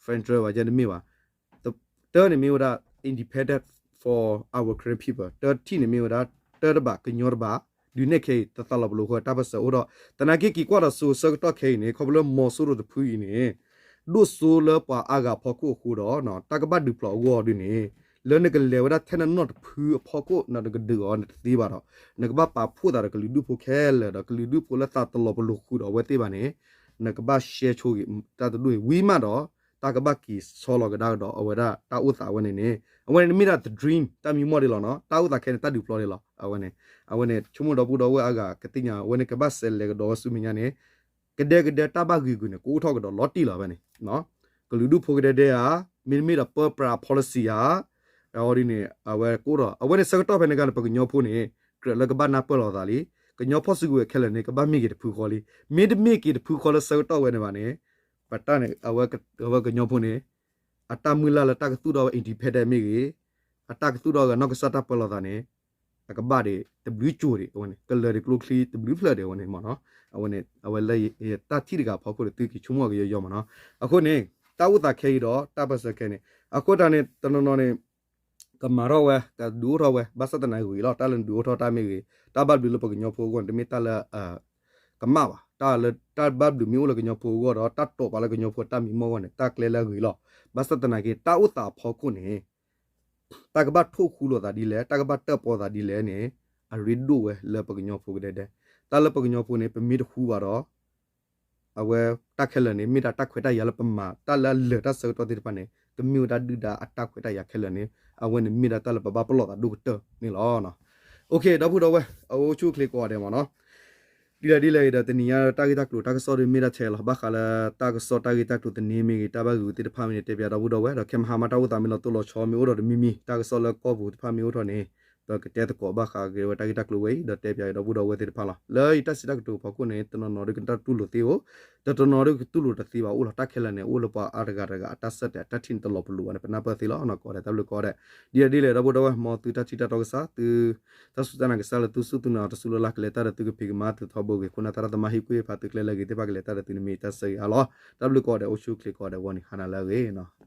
federal ဘၣ်, ယတမ့ၢ်ဘၣ်, တၢန့ၣ်မ့ၢ်ဝဲဒၣ် independent for our Karen people, တၢတထံၣ်န့ၣ်မ့ၢ်ဝဲဒၣ် တၢတဘး ကညီတဘး, ဒုးနဲၣ်ခဲအံၤ တသးလီၤပလိာ်ဃီတၢ်ပၢၢ်ဆၢအိၣ်ဒီး, သနာ်က့က့ၤကွၢ်ဒီးစိၤဆၢကတီၢ်ခဲအံၤန့ၣ် ခီဖျိလၢမီၤစိရိၤတဖုအံၤန့ၣ် ဒိၣ်စိလၢပှၤအါဂၤဖီခိၣ်အဃိဒီး တၢ်ကဘၣ်ဒုးဖျိးအဂီၢ်ဒ်န့ၣ် လၢနကလဲၤဝဲဒၣ်ထဲနနီၢ်တဖုအဖီခိၣ် နကဒုးအီၤနတသ့ဘၣ်ဒီး နကဘၣ်ပာ်ဖှိၣ်သးဒီးကလုာ်ဒူၣ်ဖိခဲလၢာ်ဒီး ကလုာ်ဒူၣ်ဖိလၢသးတလီၤပလိာ်ဃုာ်ဒီးအဝဲသ့ၣ်ဘၣ်န့ၣ် နကဘၣ်ရှဲဆိဂ့ၤ တၢ်တဒူၣ်အံၤဝံၤမးဒီး တၢ်ကဘၣ်က့ၤဆီလီၤကဒါကဒီးအဝဲဒၣ်တၢ်အိၣ်သးဝဲန့ၣ်န့ၣ် အဝဲန့ၣ်မ့ၢ်ဒၣ် the dream တၢ်မံမီၢ်ဒ်လီၤနီၤ, တၢ်အိၣ်သးခဲန့ၣ် တၢ်ဒုးဖျိးဒ်လီၤ. အဝဲန့ၣ် အဝဲန့ၣ် ဆိကမိၣ်ဒီပုၢ်ဒီဝဲၢ်အါဂၤကသ့ၣ်ညါ အဝဲန့ၣ်ကဘၣ်စဲးလဲၤကဒီးဝဲဆူမဲာ်ညါန့ၣ် ကဒဲကဒဲတၢ်ဘၣ်ဂံာ်ဂုာ်န့ၣ် ကအိၣ်ထီၣ်ကဒီးလီၤတံၢ်လီၤဝဲန့ၣ် ကလုာ်ဒူၣ်ဖိကဒဲဒဲဧါ, မ့တမ့ၢ်ဒီးပၢပြး policy ဧါ, အဝဲဒ်န့ၣ် အဝဲကအိၣ်ဒီး အဝဲန့ၣ်ဆၢကတီၢ်ဖဲန့ၣ်အခါန့ၣ် ပကညီဖိန့ၣ် ကြၢးလၢကဘၣ်နၢ်ပၢၢ်လိာ်သးလံ, ကညီဖီၣ်စုကဝဲၤခဲလၢာ်န့ၣ် ကဘၣ်မ့ၢ်က့ၤတဖုဃီလံ, မ့တမ့ၢ်က့ၤတဖုဃီလၢဆၢကတီၢ်ဝဲန့ၣ်ဘၣ်န့ၣ် ပတၢ်န့ၣ် အဝဲကညီဖိန့ၣ် အတၢ်မုၢ်လၢ်လၢတၢ်ကသူၣ်ထီၣ်ဝဲ independent မ့ၢ်ဂ့ၤ, အတၢ်ကသူၣ်ထီၣ်ဂ့ၤ နီၢ်ကစၢ်တၢ်ပၢလီၤသးန့ၣ် အကဘၣ်ဒံးတဘျုးကၠိၤဒံး အဝဲန့ၣ် ကလၢာ်ဒံးကျိချံတဘျုးဖျၢၣ်ဒံး အဝဲန့ၣ်မ့ၢ်နီၤ. အဝဲန့ၣ် အဝဲလၢယတၢ်ထံၣ်တဂၤအဖီခိၣ်န့ၣ် သုက့ၤဆိကမိၣ်ကယီယီမ့ၢ်နီၤ. အဃိန့ၣ် တၢ်အိၣ်သးခဲအံၤဒီး တၢ်ပၢၢ်ဆၢခဲအံၤန့ၣ် အဃိတၢ်န့ၣ် တနီၤနီၤန့ၣ် ကမၤထီၣ်ဝဲ ကဒုးအိၣ်ထီၣ်ဝဲ ဘၣ်ဆၣ်သနာ်က့ဂ့ၤလီၤ. တၢ်လၢနဒုးအိၣ်ထီၣ်တၢ်မ့ၢ်ဂ့ၤ တၢ်ဘၣ်ဘျုးလၢပကညီဖိအဂီၢ်န့ၣ် တမ့ၢ်တၢ်လၢ ကမၣ်ဘၣ်. တၢ်လၢ တၢ်ဘၣ်ဘျုးမ့ၢ်အိၣ်လၢကညီဖိအဂီၢ်ဒီး တၢ်တိာ်ပာ်လၢကညီဖိတၢ်မံမီၢ်အဂီၢ်န့ၣ် တၢ်ကျဲလၢအဂ့ၤလီၤ. ဘၣ်ဆၣ်သနာ်က့ တၢ်အိၣ်သးအဖီခိၣ်န့ၣ် တၢ်ကဘၣ်ထိၣ်ဃူလိာ်သးဒ်လဲၣ် တၢ်ကဘၣ်တၢၣ်ပီသးဒ်လဲၣ်န့ၣ် အရ့ဒိၣ်ဝဲလၢပကညီဖိကဒဲဒဲ. တၢ်လၢပကညီဖိန့ၣ် ပမ့ၢ်တဃူဘၣ်ဒီး အဝဲတၢ်ခဲလၢာ်န့ၣ် မ့ၢ်ဒၣ်တၢ်ခွဲးတၢ်ယာ်လၢပမၤ တၢ်လၢအလၢာ်တၢ်ဆၢကတီၢ်သ့ၣ်တဖၣ်န့ၣ် ကမ့ၢ်ဝဲဒၣ်ဒုၣ်ဒါအတၢ်ခွဲးတၢ်ယာ်ခဲလၢာ်န့ၣ် အဝဲန့ၣ်မ့ၢ်ဒၣ်တၢ်လၢပဘၣ်ပလီၢ်သးဒိၣ်ကတၢၢ်န့ၣ်လီၤ. ဒီပုၢ်ဒီဝဲၢ် အအိၣ်ဆူၣ်အိၣ်ချ့ကိးဂၤဒဲးမ့ၢ်နီၤ. ဒ်လဲၣ်ဒ်လဲၣ်ဂ့ၤဒီး တနံၤညါတၢ်ဂ့ၢ်တၢ်ကျိၤတၢ်ကစီၣ်ဒုးမ့ၢ်ဒၣ်ထဲလီၤ. ဘၣ်ဃးလၢတၢ်ကစီၣ်တၢ်ဂ့ၢ်တၢ်ကျိၤသန့မ့ၢ်ဂ့ၤ တၢ်ဘၣ်ဂ့ၢ်ဝဲသ့ၣ်တဖၣ်မ့ၢ်န့ၣ် တဲပၠးဒီပုၢ်ဒီဝဲၢ် ဒီးခဲမဟါမးတၢ်အိၣ်သးမ့ၢ်လီၤတိၢ်လီၤဆီမ့ၢ်အိၣ်ဒီးတမံၤမံၤ တၢ်ကစီၣ်လၢကီၢ်ပူၤတဖၣ်မ့ၢ်အိၣ်ထီၣ်န့ၣ် ပကတဲသကိးဘၣ်ဃးက့ၤဝဲတၢ်ဂ့ၢ်တၢ်ကျိၤဝဲအံၤ ဒီးတဲပၠးဒီပုၢ်ဒီဝဲၢ်သ့ၣ်တဖၣ်လီၤ. လၢယတၢ်စံးတၢ်ကတိၤအဖီခိၣ်န့ၣ် တနီၤနီၤဒုးကတၢ်တူၢ်လိာ်သ့အိၣ်, တနီၤနီၤဒုးကတူၢ်လိာ်တသ့ဘၣ်အိၣ်လီၤ. တၢ်ခဲလၢာ်န့ၣ် အိၣ်လၢပှၤအါတဂၤတဂၤအတၢ်ဆၢတဲာ်အတၢ်ထံၣ်န့ၣ်တလီၤပလိာ်ဘၣ်န့ၣ် ပနၢ်ပၢၢ်သ့လီၤ. ကိးဂၤဒဲး တၢ်ဘျုးကိးဂၤဒဲး. ဒ်လဲၣ်ဒ်လဲၣ်ဒီပုၢ်ဒီဝဲၢ် မ်သုတၢ်ထံၣ်တၢ်တီကစၢ် သု တၢ်စူၢ်တၢ်နာ်ကစၢ်လၢသုစူၢ်သုနာ်အီၤတစူၢ်လၢ်လၢ် ကလဲၤတၢ်ဒီးသုကဖံးကမၤသုထီဘိဂ့ၤ ခိၣ်နၢ်သရၣ်သမါဟံၣ်ကွၢ်ဖးသုကျဲလၢအဂ့ၤသ့ၣ်တဖၣ်ကလဲၤတၢ်ဒီးသုန့ၣ်မ့ၢ်တၢ်ဆၢဂ့ၤအါလီၤ. တၢ်ဘျုးကိးဂၤဒဲး အိၣ်ဆူၣ်အိၣ်ချ့ကိးဂၤဒဲး ဝံၤန့ၣ် ဟါနၤလၢအဂ့ၤနီၤ.